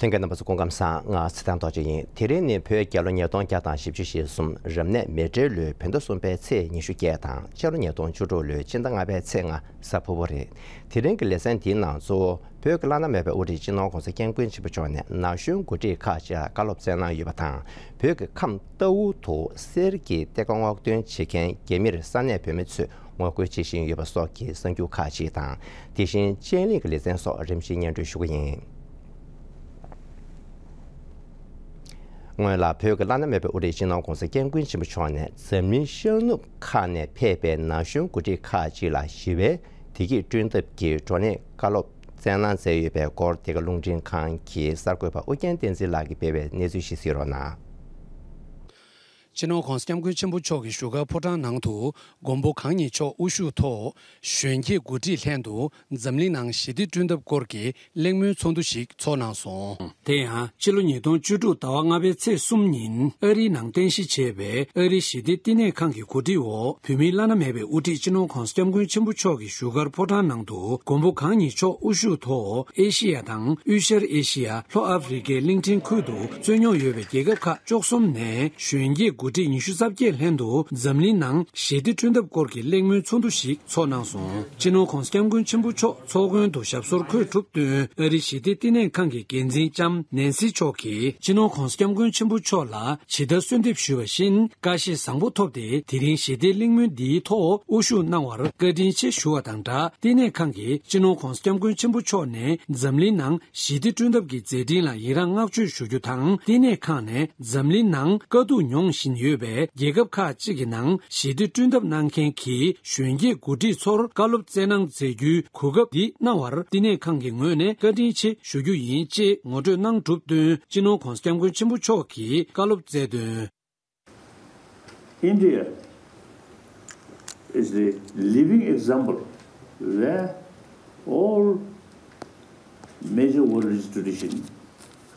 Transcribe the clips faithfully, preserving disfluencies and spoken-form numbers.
ལྷན་རྒྱས་རྣམ་པ་ཚོ་སྐུ་ཁམས་བཟང་། ང་ཚེ་བརྟན་རྡོ་རྗེ་ཡིན། དེ་རིང་ནི་བོད་རྒྱལ་ལོ་ཉིས་སྟོང་བརྒྱ་དང་བཞི་བཅུ་ཞེ་གསུམ། རབ་གནས་མེ་སྤྲེལ་ལོའི་བོད་ཟླ་གསུམ་པའི་ཚེས་ཉི་ཤུ་བརྒྱད་དང་། ཕྱི་ལོ་ཉིས་སྟོང་བཅུ་དྲུག་ལོའི་སྤྱི་ཟླ་ལྔ་པའི་ཚེས་ལྔ་གཟའ་ཕུར་བུ་རེད། དེ་རིང་གི་ལེ་ཚན་འདིའི་ནང་གཙོ་བོ་བོད་ཀྱི་བླ་ན་མེད་པའི་དབུ་ཁྲིད་སྤྱི་ནོར་གོང་ས་སྐྱབས་མགོན་ཆེན་པོ་མཆོག་ནས་ན་གཞོན་འགོ་ཁྲིད་ཁག་ཅིག་ལ་བཀའ་སློབ་སྩལ་གནང་ཡོད་པ་དང་། བོད་ཀྱི་ཁམས་རྟའུ་ཐོག་གསེར་གྱི་གཏེར་ཁ་སྔོག་འདོན་བྱེད་མཁན་རྒྱ་མིར་ས་གནས་བོད་མི་ཚོས་ངོ་རྒོལ་བྱེད་བཞིན་ཡོད་པ་སོགས་ཀྱི་གསར་འགྱུར་ཁག་ཅིག་དང་། དེ་བཞིན་དཔྱད་གླེང་གི་ལེ་ཚན་སོགས་རིམ་བཞིན་སྙན་སྒྲོན་ཞུ་གི་ཡིན། སྔོན་ལ་བོད་ཀྱི་བླ་ན་མེད་པའི་དབུ་ཁྲིད་སྤྱི་ནོར་གོང་ས་སྐྱབས་མགོན་ཆེན་པོ་མཆོག་ནས་འཛམ་གླིང་ཤར་ནུབ་ཁག་ནས་ཕེབས་པའི་ན་གཞོན་འགོ་ཁྲིད་ཁག་ཅིག་ལ་ཞི་བའི་བདེ་སྐྱིད་བསྐྲུན་ཐབས་ཀྱི་བགྲོ་གླེང་བཀའ་སློབ་སྩལ་གནང་མཛད་ཡོད་པའི་སྐོར། འདི་ག་རླུང་འཕྲིན་ཁང་གི་གསར་འགོད་པ་ཨུ་རྒྱན་བསྟན་འཛིན་ལགས་ཀྱིས་སྤེལ་བའི་གནས་ཚུལ་ཞིག་གཟིགས་རོགས་གནང་། སྤྱི་ནོར་གོང་ས་སྐྱབས་མགོན་ཆེན་པོ་མཆོག་གི་བཞུགས་སྒར་ཕོ་བྲང་ནང་དུ། མགོན་པོ་གང་ཉིད་མཆོག་དབུ་བཞུགས་ཐོག་གཞོན་སྐྱེས་འགོ་ཁྲིད་ལྷན་དུ་འཛམ་གླིང་ནང་ཞི་བདེ་བསྐྲུན་ཐབས་སྐོར་གྱི་གླེང་མོལ་ཚོགས་འདུ་ཞིག་ཚོགས་གནང་སོང་། དེ་ཡང་ཕྱི་ལོ་ཉིས་སྟོང་བཅུ་དྲུག་ཟླ་བ་ལྔ་པའི་ཚེས་གསུམ་ཉིན་ཨ་རིའི་ནང་རྟེན་གཞི་བྱས་པའི་ཨ་རིའི་ཞི་བདེ་བསྟི་གནས་ཁང་གི་གོ་སྒྲིག་འོག་བོད་མིའི་བླ་ན་མེད་པའི་དབུ་ཁྲིད་སྤྱི་ནོར་གོང་ས་སྐྱབས་མགོན་ཆེན་པོ་མཆོག་གི་བཞུགས་སྒར་ཕོ་བྲང་ནང་དུ་མགོན་པོ་གང་ཉིད་མཆོག་དབུ་བཞུགས་ཐོག་ཨེ་ཤི་ཡ་དང་དབུས་ཤར་ཨེ་ཤི་ཡ། ལྷོ་ཨ་ཧྥེ་རི་ཁའི་གླིང་ཕྲན་ཁུལ་དུ་རྩོད་རྙོག་ཡོད་པའི་རྒྱལ་ཁབ་ཁག་བཅུ་གསུམ་ནས་གཞོན་སྐྱེས་འགོ་ཁྲིད་ཉི་ཤུ་རྩ་བརྒྱད་ལྷན་དུ་འཛམ་གླིང་ནང་ཞི་བདེ་བསྐྲུན་ཐབས་སྐོར་གྱི་གླེང་མོལ་ཚོགས་འདུ་ཞིག་ཚོགས་གནང་སོང་། སྤྱི་ནོར་གོང་ས་སྐྱབས་མགོན་ཆེན་པོ་མཆོག་ཚོགས་མགོན་དུ་ཞབས་སོར་འཁོད་གྲུབ་བསྟུན་ཨ་རིའི་ཞི་བདེ་བསྟི་གནས་ཁང་གི་འགན་འཛིན་ལྕམ་ནན་སི་མཆོག་གིས་སྤྱི་ནོར་གོང་ས་སྐྱབས་མགོན་ཆེན་པོ་མཆོག་ལ་ཇི་ལྟར་གསོལ་འདེབས་ཞུས་པ་བཞིན་བཀྲ་ཤིས་བཟང་པོ་ཐོབ་སྟེ་དེ་རིང་ཞི་བདེའི་གླེང་མོལ་འདིའི་ཐོག་དབུ་བཞུགས་གནང་བར་བཀའ་དྲིན་ཆེ་ཞུ་བ་དང་སྦྲགས། བསྟི་གནས་ཁང་གིས་སྤྱི་ནོར་གོང་ས་སྐྱབས་མགོན་ཆེན་པོ་མཆོག་ནས་འཛམ་གླིང་ནང་ཞི་བདེ་བསྐྲུན་ཐབས་ཀྱི་མཛད་འཕྲིན་ལ་ཡི་རངས་བསྔགས་བརྗོད་ཞུ་རྒྱུ་དང་། བསྟི་གནས་ཁང་ནས་འཛམ་གླིང་ནང་དཀའ་སྡུག་མྱོང་བཞིན་ཡོད་པའི་རྒྱལ་ཁབ་ཁག་ཅིག་གི་ནང་ཞི་བདེ་བསྐྲུན་ཐབས་གནང་མཁན་གྱི་གཞོན་སྐྱེས་འགོ་ཁྲིད་ཚོར་བཀའ་སློབ་སྩལ་གནང་མཛད་རྒྱུའི་གོ་སྐབས་འདི་གནང་བར་བསྟི་གནས་ཁང་གི་ངོས་ནས་བཀའ་དྲིན་ཆེ་ཞུ་རྒྱུ་ཡིན་ཅེས་ངོ་སྤྲོད་གནང་གྲུབ་བསྟུན། སྤྱི་ནོར་གོང་ས་སྐྱབས་མགོན་ཆེན་པོ་མཆོག་གིས་བཀའ་སློབ་སྩལ་དོན། India is the living example where all major world institutions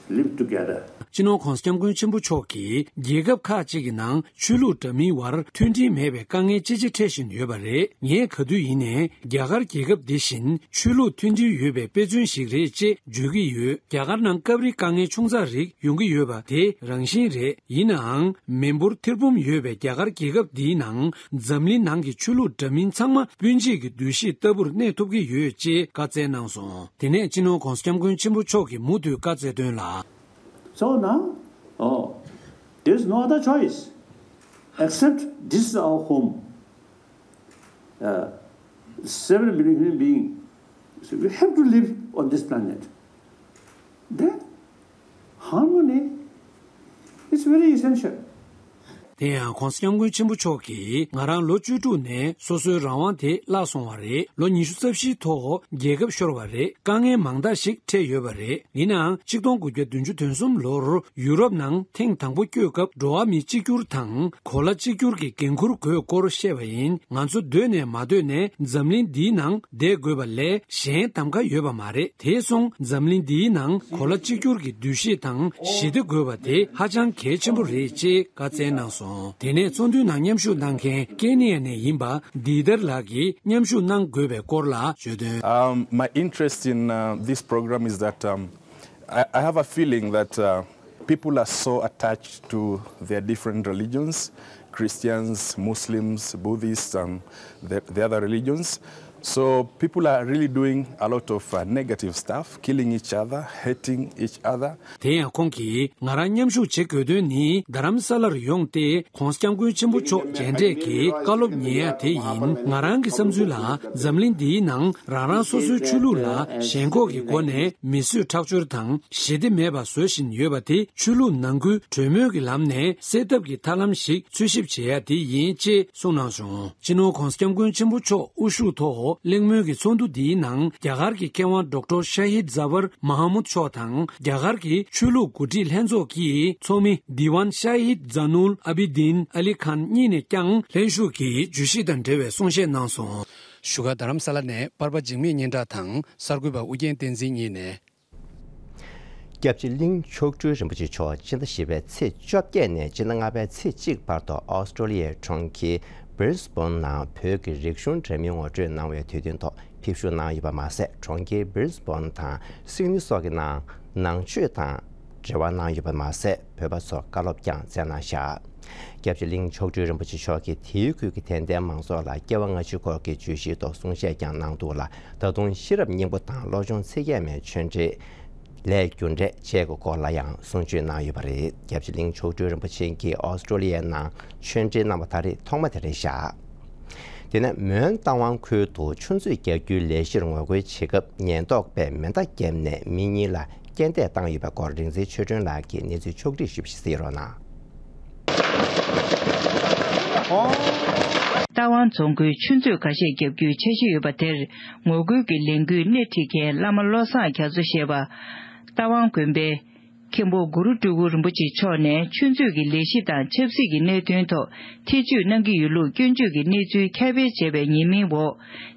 live together. སྤྱི་ནོར་གོང་ས་སྐྱབས་མགོན་ཆེན་པོ་མཆོག་གིས་རྒྱལ་ཁབ་ཁག་ཅིག་གི་ནང་ཆོས་ལུགས་འདྲ་མིན་བར་མཐུན་སྒྲིལ་མེད་པའི་དཀའ་ངལ་ཅི་ཆེ་འཕྲད་བཞིན་ཡོད་པ་རེད། ངས་ག་དུས་ཡིན་ནའི་རྒྱ་གར་རྒྱལ་ཁབ་འདི་བཞིན་ཆོས་ལུགས་མཐུན་སྒྲིལ་ཡོད་པའི་དཔེ་མཚོན་ཞིག་རེད་ཅེས་བརྗོད་ཀྱི་ཡོད། རྒྱ་གར་ནང་སྐབས་རེ་དཀའ་ངལ་ཆུང་ཙག་རིགས་ཡོང་གི་ཡོད་པ་དེ་རང་བཞིན་རེད། ཡིན་ནའང་མི་འབོར་ཐེར་འབུམ་ཡོད་པའི་རྒྱ་གར་རྒྱལ་ཁབ་འདིའི་ནང་འཛམ་གླིང་ནང་གི་ཆོས་ལུགས་འདྲ་མིན་ཚང་མ་སྤུན་མཆེད་ཀྱི་འདུ་ཤེས་ལྟ་བུར་གནས་ཐུབ་ཀྱི་ཡོད་ཅེས་བཀའ་སྩལ་གནང་སོང་། དེ་ནས་སྤྱི་ནོར་གོང་ས་སྐྱབས་མགོན་ཆེན་པོ་མཆོག་གིས་མུ་མཐུད་བཀའ་སྩལ་དོན་ལ། So now, oh, there's no other choice except this is our home. Uh, seven billion human beings, so we have to live on this planet. Then, harmony is very essential. དེ་ཡང་གོང་ས་སྐྱབས་མགོན་ཆེན་པོ་མཆོག་གིས་ང་རང་ལོ་བཅུ་དྲུག་ནས་སོ་སོའི་རང་དབང་དེ་བརླག་སོང་བ་རེད། ལོ་ཉི་ཤུ་རྩ་བཞིའི་ཐོག་རྒྱལ་ཁབ་ཤོར་བ་རེད། དཀའ་ངལ་མང་དག་ཞིག་འཕྲད་ཡོད་པ་རེད། ཡིན་ནའང་ཆིག་སྟོང་དགུ་བརྒྱ་བདུན་ཅུ་དོན་གསུམ་ལོར་ཡུ་རོབ་ནང་ཐེངས་དང་པོ་བསྐྱོད་སྐབས་འགྲོ་བ་མི་གཅིག་གྱུར་དང་གོ་ལ་གཅིག་གྱུར་གྱི་འགན་འཁུར་དགོས་སྐོར་བཤད་པ་ཡིན། ང་ཚོ་འདོད་ནས་མ་འདོད་ནས་འཛམ་གླིང་འདིའི་ནང་བསྡད་དགོས་པ་ལས་གཞན་གདམ་ག་ཡོད་པ་མ་རེད། དེ་སོང་འཛམ་གླིང་འདིའི་ནང་གོ་ལ་གཅིག་གྱུར་གྱི་འདུ་ཤེས་དང་ཞི་བདེ་དགོས་པ་དེ་ཧ་ཅང་གལ་ཆེན་པོ་རེད་ཅེས་བཀའ་སྩལ་གནང་སོང་། དེ་ནས་ཚོགས་འདུའི་ནང་མཉམ་ཞུགས་གནང་མཁན་ཀེ་ནི་ཡ་ནས་ཡིན་པ་དི་དར་ལགས་ཀྱིས་མཉམ་ཞུགས་གནང་དགོས་པའི་སྐོར་ལ་བརྗོད་དོན། Um, my interest in uh, this program is that um, I, I have a feeling that uh, people are so attached to their different religions, Christians, Muslims, Buddhists, and the, the other religions. So people are really doing a lot of uh, negative stuff, killing each other, hating each other. དེ་ཡང་ཁོང་གིས་ང་རང་མཉམ་ཞུགས་བྱེད་དགོས་དོན་ནི་རྡ་རམ་ས་ལར་ཡོང་སྟེ་གོང་ས་སྐྱབས་མགོན་ཆེན་པོ་མཆོག་མཇལ་འཕྲད་ཀྱི་བཀའ་སློབ་ཉན་ཡ་དེ་ཡིན། ང་རང་གི་བསམ་ཚུལ་ལ་འཛམ་གླིང་འདིའི་ནང་རང་རང་སོ་སོའི་ཆོས་ལུགས་ལ་ཞེན་ཁོག་གི་སྒོ་ནས་མི་གསོད་ཁྲག་སྦྱོར་དང་ཞི་བདེ་མེད་པ་བཟོ་བཞིན་ཡོད་པ་དེ་ཆོས་ལུགས་ནང་ཁུལ་གྲོས་མོལ་གྱི་ལམ་ནས་སེལ་ཐབས་ཀྱི་ཐབས་ལམ་ཞིག་འཚོལ་ཞིབ་བྱེད་ཡ་དེ་ཡིན་ཅེས་གསུངས་གནང་སོང་། སྤྱི་ནོར་གོང་ས་སྐྱབས་མགོན་ཆེན་པོ་མཆོག་དབུ་བཞུགས་ཐོག་གླེང་མོལ་གྱི་ཚོགས་འདུ་འདིའི་ནང་རྒྱ་གར་གྱི་མཁས་དབང་ཌོག་ཊར་ཤ་ཧིད་ཛ་ཝར་མ་ཧ་མུད་མཆོག་དང་རྒྱ་གར་གྱི་ཆོས་ལུགས་འགོ་ཁྲིད་ལྷན་ཚོགས་ཀྱི་ཚོགས་མི་དི་ཝན་ཤ་ཧིད་ཛ་ནུལ་ཨ་བི་དིན་ཨ་ལི་ཁཱན་གཉིས་ནས་ཀྱང་ལྷན་ཞུགས་ཀྱིས་བརྗོད་གཞི་དང་འབྲེལ་བའི་གསུང་བཤད་གནང་སོང་། བཞུགས་སྒར་རྡ་རམ་ས་ལ་ནས་པར་པ་འཇིགས་མེད་སྙན་གྲགས་དང་གསར་འགོད་པ་ཨུ་རྒྱན་བསྟན་འཛིན་གཉིས་ནས། སྐྱབས་རྗེ་གླིང་མཆོག་སྤྲུལ་རིན་པོ་ཆེ་མཆོག་སྤྱི་ཟླ་བཞི་པའི་ཚེས་བཅོ་བརྒྱད་ནས་སྤྱི་ཟླ་ལྔ་པའི་ཚེས་གཅིག་བར་དུ་ཨོ་སི་ཀྲོ་ལི་ཡའི་གྲོང་ཁྱེར་Brisbane་ནང་བོད་ཀྱི་རིག་གཞུང་འདྲ་མིན་ངོ་སྤྲོད་གནང་བའི་དུས་སྟོན་ཐོག་ཕེབས་བཞུགས་གནང་ཡོད་པ་མ་ཟད། གྲོང་ཁྱེར་Brisbane་དང་Sydney་སོགས་ཀྱི་ནང་ ནང་ཆོས་དང་འབྲེལ་བ་གནང་ཡོད་པ་མ་ཟད། བོད་པ་ཚོར་བཀའ་སློབ་ཀྱང་སྩལ་གནང་བཞག་སྐྱབས་རྗེ་གླིང་མཆོག་སྤྲུལ་རིན་པོ་ཆེ་མཆོག་གིས་དེའི་ཁུལ་གྱི་དད་ལྡན་མང་ཚོགས་ལ་སྐྱེ་བ་སྔ་ཕྱི་སྐོར་གྱི་བརྗོད་གཞི་ཐོག་གསུང་བཤད་ཀྱང་གནང་འདུག་ལ། ད་དུང་ཤེས་རབ་སྙིང་པོ་དང་བློ་སྦྱོང་ཚིག་བརྒྱད་མའི་ཆོས་འབྲེལ། ལས་རྒྱུ་འབྲས་བཅས་ཀྱི་སྐོར་ལ་ཡང་གསུང་ཆོས་གནང་ཡོད་པ་རེད། སྐྱབས་རྗེ་གླིང་མཆོག་སྤྲུལ་རིན་པོ་ཆེ་གིས་ཨོ་སི་ཀྲོ་ལི་ཡའི་ནང་ཆོས་འབྲེལ་གནང་བ་ད་རེས་ཐོག་མ་དེ་རེད་བཞག་དེ་ནས་མོན་རྟ་དབང་ཁུལ་དུ་ཆུ་མཛོད་རྒྱག་རྒྱུའི་ལས་གཞིར་ངོ་རྒོལ་བྱེད་སྐབས་ཉེན་རྟོག་པས་མེ་མདའ་བརྒྱབ་ནས་མི་གཉིས་ལ་རྐྱེན་འདས་བཏང་ཡོད་པའི་སྐོར་རིག་འཛིན་ཆོས་སྒྲོན་ལགས་ཀྱིས་གནས་ཚུལ་ཕྱོགས་བསྒྲིགས་ཞུས་པ་ཞིག་གཟིགས་རོགས་གནང་། རྟ་དབང་རྫོང་ཁུལ་ཆུ་མཛོད་ཁ་ཤས་རྒྱག་རྒྱུའི་འཆར་གཞི་ཡོད་པ་དེར་ངོ་རྒོལ་གྱི་ལས་འགུལ་སྣེ་ཁྲིད་མཁན་བླ་མ་བློ་བཟང་རྒྱ་མཚོ་ཞེས་པ། རྟ་དབང་དགོན་པའི་མཁན་པོ་གུ་རུ་སྤྲུལ་སྐུ་རིན་པོ་ཆེ་མཆོག་ནས་ཆུ་མཛོད་ཀྱི་ལས་གཞི་དང་ཆབ་སྲིད་ཀྱི་གནད་དོན་ཐོག་ཐེ་བྱུས་གནང་གི་ཡོད་ལུགས་སྐྱོན་བརྗོད་ཀྱི་གནས་ཚུལ་ཁྱབ་སྤེལ་བྱས་པའི་ཉེས་མིང་འོག་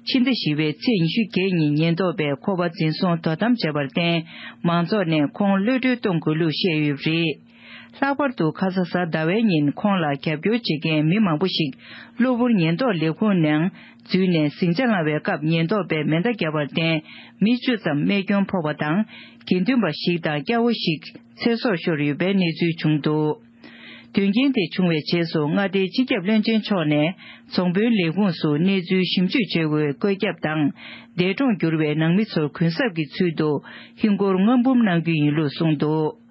ཕྱི་ཟླ་བཞི་པའི་ཚེས་ཉི་ཤུ་བརྒྱད་ཉིན་ཉེན་རྟོག་པས་ཁོ་པ་འཛིན་བཟུང་དོ་དམ་བྱས་པར་བརྟེན། མང་ཚོགས་ནས་ཁོང་གློད་གྲོལ་གཏོང་དགོས་ལུགས་བཤད་ཡོད་པ་རེད། ལྷག་པར་དུ་ཁ་ས་གཟའ་ཟླ་བའི་ཉིན་ཁོང་ལ་རྒྱབ་སྐྱོར་བྱེད་མཁན་མི་མང་པོ་ཞིག་གློ་བུར་ཉེན་རྟོག་ལས་ཁུངས་ནང་འཛུལ་ནས་ཟིང་ཆ་བསླངས་པའི་སྐབས་ཉེན་རྟོག་པས་མེ་མདའ་བརྒྱབ་པར་བརྟེན་མི་བཅུ་ཙམ་རྨས་སྐྱོན་ཕོག་པ་དང་། དགེ་འདུན་པ་ཞིག་དང་སྐྱ་བོ་ཞིག་ཚེ་སྲོག་ཤོར་ཡོད་པའི་གནས་ཚུལ་བྱུང་འདུག་དོན་རྐྱེན་དེ་བྱུང་བའི་རྗེས་སུ་མངའ་སྡེའི་སྤྱི་ཁྱབ་བློན་ཆེན་མཆོག་ནས་རྫོང་དཔོན་ལས་ཁུངས་སུ་གནས་ཚུལ་ཞིབ་འཇུག་བྱེད་དགོས་བཀོད་ཁྱབ་དང་། འདས་གྲོངས་གྱུར་བའི་ནང་མི་ཚོར་གུན་གསབ་ཀྱི་ཚུལ་དུ་ཧིན་སྒོར་ལྔ་འབུམ་གནང་རྒྱུ་ཡིན་ལུགས་གསུངས་འདུག་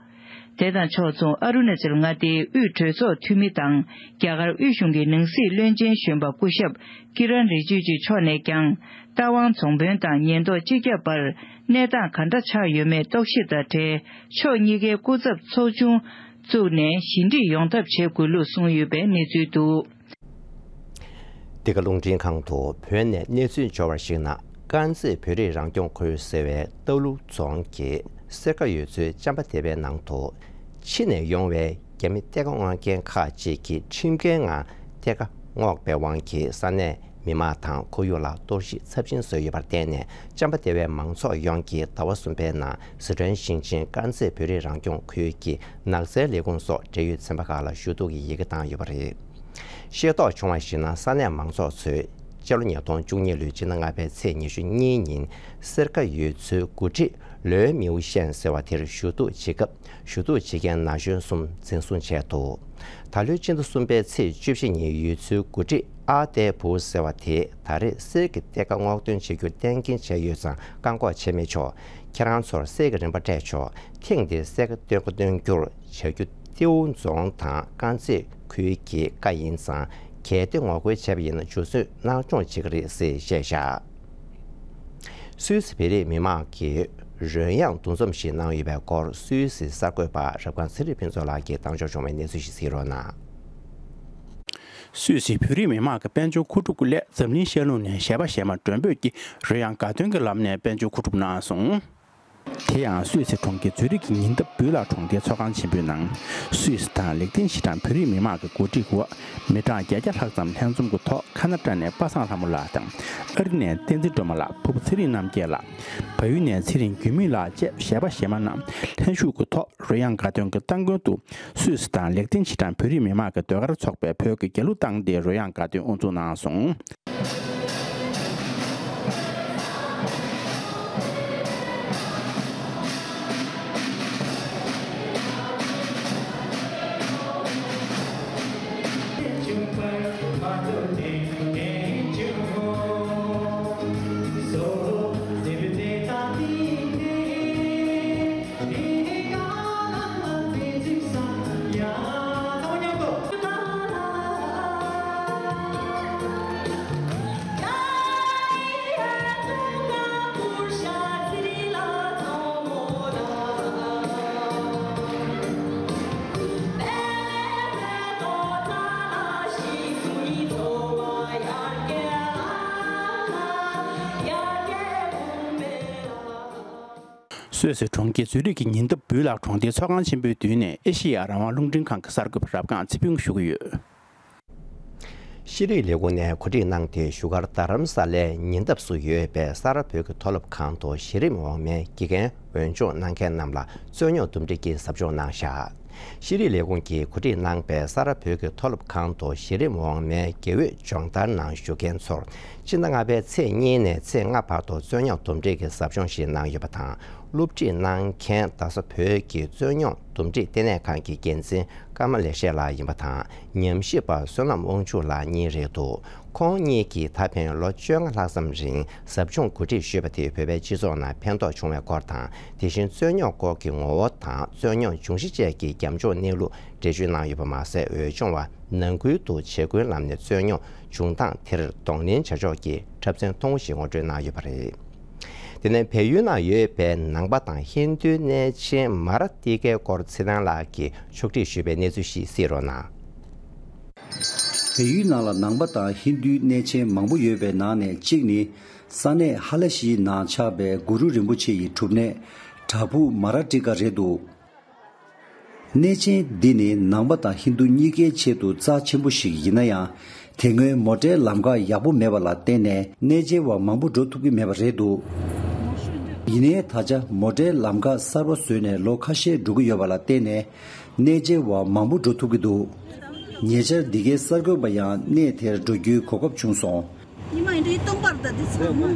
དེ་དང་ཕྱོགས་མཚུངས་ཨ་རུ་ན་ཅལ་མངའ་སྡེའི་དབུས་གྲོས་ཚོགས་འཐུས་མི་དང་རྒྱ་གར་དབུས་གཞུང་གི་ནང་སྲིད་བློན་ཆེན་གཞོན་པ་སྐུ་ཞབས་ཀི་རན་རི་ཇི་ཇུ་མཆོག་ནས་ཀྱང་རྟ་དབང་རྫོང་དཔོན་དང་ཉེན་རྟོག་སྤྱི་ཁྱབ་བར་གནས་སྟངས་ག་འདྲ་ཆགས་ཡོད་མེད་རྟོག་ཞིབ་དང་འབྲེལ་ཕྱོགས་གཉིས་ཀའི་སྐུ་ཚབ་ཚོགས་ཆུང་བཙུགས་ནས་ཞི་འགྲིག་ཡོང་ཐབས་བྱེད་དགོས་ལུགས་གསུངས་ཡོད་པའི་གནས་ཚུལ་འདུག་འདི་ག་རླུང་འཕྲིན་ཁང་དུ་བོད་ནས་གནས་ཚུལ་འབྱོར་བར་གཞིགས་ན། དཀར་མཛེས་བོད་རིགས་རང་སྐྱོང་ཁུལ་ཟེར་བའི་རྟའུ་ལུ་རྫོང་གི་གསེར་ཁ་ཡུལ་ཚོའི་ཅམ་པ་སྡེ་བའི་ནང་དུ། ཕྱི་ནས་ཡོང་བའི་རྒྱ་མི་གཏེར་ཁ་སྔོག་མཁན་ཁག་ཅིག་གིས་ཁྲིམས་འགལ་ངང་གཏེར་ཁ་སྔོག་པའི་དབང་གིས་ས་གནས་མི་མང་དང་ཁོར་ཡུག་ལ་གཏོར་བཤིག་ཚབས་ཆེན་བཟོས་ཡོད་པར་བརྟེན་ནས། ཅམ་པ་སྡེ་བའི་མང་ཚོགས་ཡོངས་ཀྱིས་ཟླ་བ་གསུམ་པའི་ནང་སི་ཁྲོན་ཞིང་ཆེན་དཀར་མཛེས་བོད་རིགས་རང་སྐྱོང་ཁུལ་གྱི་ནགས་ཚལ་ལས་ཁུངས་སོགས་འབྲེལ་ཡོད་ཚན་པ་ཁག་ལ་ཞུ་གཏུག་གི་ཡི་གེ་བཏང་ཡོད་པ་རེད། ཤེས་རྟོགས་བྱུང་བར་གཞིགས་ན། ས་གནས་མང་ཚོགས་ཚོས་སྤྱི་ལོ་ཉིས་སྟོང་བཅུ་གཉིས་ལོའི་སྤྱི་ཟླ་ལྔ་པའི་ཚེས་ཉི་ཤུ་གཉིས་ཉིན་གསེར་ཁ་ཡུལ་ཚོའི་འགོ་ཁྲིད་ལོའི་མིའུ་ཤན་ཟེར་བ་དེར་ཞུ་གཏུག་བྱེད་སྐབས། ཞུ་གཏུག་བྱེད་མཁན་ན་གཞོན་གསུམ་འཛིན་བཟུང་བྱས་འདུག་ད་ལོའི་སྤྱི་ཟླ་གསུམ་པའི་ཚེས་བཅུ་བཞི་ཉིན་ཡུལ་ཚོའི་འགོ་ཁྲིད་ཨ་ཏའི་བུ་ཟེར་བ་དེས་ད་རེས་གསེར་གྱི་གཏེར་ཁ་སྔོག་འདོན་བྱེད་རྒྱུ་གཏན་འཁེལ་བྱས་ཡོད་ཙང་བཀག་འགོག་བྱས་མི་ཆོག་ཁྱེད་རང་ཚོར་གསེར་གྱི་རིན་པ་སྤྲད་ཆོག་ཐེངས་འདིར་གསེར་ཁ་སྟོན་ཁ་སྟོན་རྒྱུར་བྱ་རྒྱུ། ཏེའུ་རྫོང་དང་དཀར་མཛེས་ཁུལ་གྱི་བཀའ་ཡིན་ཙང་། གལ་ཏེ་ངོ་རྒོལ་བྱས་པ་ཡིན་ན་འཇུ་བཟུང་གནང་སྐྱོང་བྱེད་ཀྱི་རེད་ཟེར་བཤད་བཞག་སུད་སི་བོད་རིགས་མི་མང་གིས་རོལ་དབྱངས་འདུ་འཛོམས་ཤིག་གནང་ཡོད་པའི་སྐོར། སུད་སི་གསར་འགོད་པ་རབ་སྒང་ཚེ་རིང་ཕུན་ཚོགས་ལགས་ཀྱིས་བཏང་འབྱོར་བྱུང་བའི་གནས་ཚུལ་ཞིག་གཟིགས་རོགས་གནང་། སུད་སི་བོད་རིགས་མི་མང་གི་དཔལ་འབྱོར་མཁོ་སྒྲུབ་ཀྱི་སླད་འཛམ་གླིང་ཤར་ནུབ་ནས་གཞས་པ་གཞས་མ་མགྲོན་འབོད་ཀྱིས་རོལ་དབྱངས་དགའ་སྟོན་གྱི་ལམ་ནས་དཔལ་འབྱོར་མཁོ་སྒྲུབ་གནང་སོང་། དེ་ཡང་སུད་སི་གྲོང་ཁྱེར་ཛུ་རིག་གི་ཉེ་འདབས་བུ་ལག་གྲོང་སྡེའི་ཚོགས་ཁང་ཆེན་པོའི་ནང་། སུད་སི་དང་ལེག་ཏེན་ཤི་ཏན་བོད་རིགས་མི་མང་གི་གོ་སྒྲིག་འོག་མི་གྲངས་བརྒྱད་བརྒྱ་ལྷག་ཙམ་ལྷན་འཛོམས་ཀྱི་ཐོག་ཁ་ན་ཏྲ་ནས་པ་སངས་ལྷ་མོ་ལགས་དང་། ཨ་རི་ནས་བསྟན་འཛིན་སྒྲོལ་མ་ལགས། ཕུར་བུ་ཚེ་རིང་རྣམ་རྒྱལ་ལགས། བལ་ཡུལ་ནས་ཚེ་རིང་འགྱུར་མེད་ལགས་བཅས་གཞས་པ་གཞས་མ་རྣམས་ལྷན་ཞུགས་ཀྱི་ཐོག་རོལ་དབྱངས་དགའ་སྟོན་གྱི་སྟ་གོན་དུ། སུད་སི་དང་ལེག་ཏེན་ཤི་ཏན་བོད་རིགས་མི་མང་གི་ཟློས་གར་ཚོགས་པས་བོད་ཀྱི་རྒྱལ་གླུ་བཏང་སྟེ་རོལ་དབྱངས་དགའ་སྟོན་དབུ་འཛུགས་གནང་སོང་། སུད་སི་གྲོང་ཁྱེར་ཛུ་རིག་གི་ཉེ་འདབས་བུ་ལག་གྲོང་སྡེའི་ཚོགས་ཁང་ཆེན་པོའི་མདུན་ནས་ཨེ་ཤེ་ཡ་རང་དབང་རླུང་འཕྲིན་ཁང་གི་གསར་འགོད་པ་རབ་སྒང་ཚེ་ཕུན་ཞུ་གི་ཡོད། ཤེས་རིག་ལས་ཁུངས་ནས་གོ་སྒྲིག་གནང་སྟེ་བཞུགས་སྒར་རྡ་རམ་ས་ལའི་ཉེ་འདབས་སུ་ཡོད་པའི་ས་རཱ་བོད་ཀྱི་མཐོ་སློབ་ཁང་དུ་གཞི་རིམ་འོག་མའི་དགེ་རྒན་འོས་སྦྱོང་གནང་མཁན་རྣམས་ལ་རྩོད་རྙོག་འདུམ་འགྲིག་གི་ཟབ་སྦྱོང་གནང་བཞག་ཤེས་རིག་ལས་ཁུངས་ཀྱིས་གོ་སྒྲིག་གནང་པའི་ས་རཱ་བོད་ཀྱི་མཐོ་སློབ་ཁང་དུ་གཞི་རིམ་འོག་མའི་དགེ་འོས་སྦྱོང་བརྡར་ནང་ཞུགས་མཁན་ཚོར་སྤྱི་ཟླ་ལྔ་པའི་ཚེས་གཉིས་ནས་ཚེས་ལྔ་བར་དུ་རྩོད་རྙོག་འདུམ་འགྲིག་གི་ཟབ་སྦྱོང་ཞིག་གནང་ཡོད་པ་དང་ སློབ་ཁྲིད་གནང་མཁན་རྡ་ས་བོད་ཀྱི་རྩོད་རྙོག་འདུམ་འགྲིག་ལྟེ་གནས་ཁང་གི་འགན་འཛིན་ཀརྨ་ལེགས་བཤད་ལགས་ཡིན་པ་དང་། ཉམས་ཞིབ་པ་བསོད་ནམས་དབང་ཕྱུག་ལགས་གཉིས་རེད་འདུག་ཁོང་གཉིས་ཀྱིས་ད་ཕན་ལོ་བཅོ་ལྔ་ལྷག་ཙམ་རིང་ཟབ་སྦྱོང་གོ་སྒྲིག་ཞུས་པ་དེས་བོད་པའི་སྤྱི་ཚོགས་ནང་ཕན་ཐོགས་བྱུང་བའི་སྐོར་དང་། དེ་བཞིན་རྩོད་རྙོག་སྐོར་གྱི་ངོ་བོ་དང་རྩོད་རྙོག་འབྱུང་གཞི་བཅས་ཀྱི་རྒྱབ་ལྗོངས་གནས་ལུགས་འགྲེལ་བརྗོད་གནང་ཡོད་པ་མ་ཟད། འོས་སྦྱོང་བ་ནང་ཁུལ་དུ་བྱེད་སྒོའི་ལམ་ནས་རྩོད་རྙོག་འབྱུང་སྟངས་དེར་གདོང་ལེན་བྱ་ཕྱོགས་ཀྱི་འཁྲབ་ཚན་ཐུང་ངུ་ཞིག་ངོ་སྤྲོད་གནང་ཡོད་པ་རེད། དེ་ནས་བལ་ཡུལ་ནང་ཡོད་པའི་ནང་པ་དང་ཧིན་རྡུའི་གནས་ཆེན་མ་ར་ཏི་ཀའི་སྐོར་ཚེ་བརྟན་ལགས་ཀྱིས་ཕྱོགས་སྒྲིག་ཞུས་པའི་གནས་ཚུལ་ཞིག་གསན་རོགས་གནང་། བལ་ཡུལ་ནང་ལ་ནང་པ་དང་ཧིན་རྡུའི་གནས་ཆེན་མང་པོ་ཡོད་པའི་ནང་ནས་གཅིག་ནི། ས་གནས་ཧ་ལ་ཞིའི་ནང་ཆགས་པའི་གུ་རུ་རིན་པོ་ཆེ་ཡི་སྒྲུབ་གནས་བྲག་ཕུག་མ་ར་ཏི་ཀ་རེད་འདུག་གནས་ཆེན་འདི་ནི་ནང་པ་དང་ཧིན་རྡུ་གཉིས་ཀའི་ཆེད་དུ་རྩ་ཆེན་པོ་ཞིག་ཡིན་ན་ཡང་། དེ་སྔོན་མོ་ཊའི་ལམ་ཁ་ཡག་པོ་མེད་པ་ལ་བརྟེན་ནས་གནས་མཇལ་བ་མང་པོ་འགྲོ་ཐུབ་ཀྱི་མེད་པ་རེད་འདུག་ཡིན་ནའི་ད་ཆ་མོ་ཊའི་ལམ་ཁ་གསར་པ་བཟོས་ནས་ལོ་ཁ་ཤས་འགྲོ་གི་ཡོད་པ་ལ་བརྟེན་ནས་གནས་མཇལ་བ་མང་པོ་འགྲོ་ཐུབ་ཀྱི་འདུག་ཉེ་ཆར་འདི་གའི་གསར་འགོད་པ་ཡང་གནས་དེར་འགྲོ་རྒྱུའི་གོ་སྐབས་བྱུང་སོང་། ཉི་མ་ཡིན་དུས་སྟོན་པར་ད་འདི་ཚོ་མང་།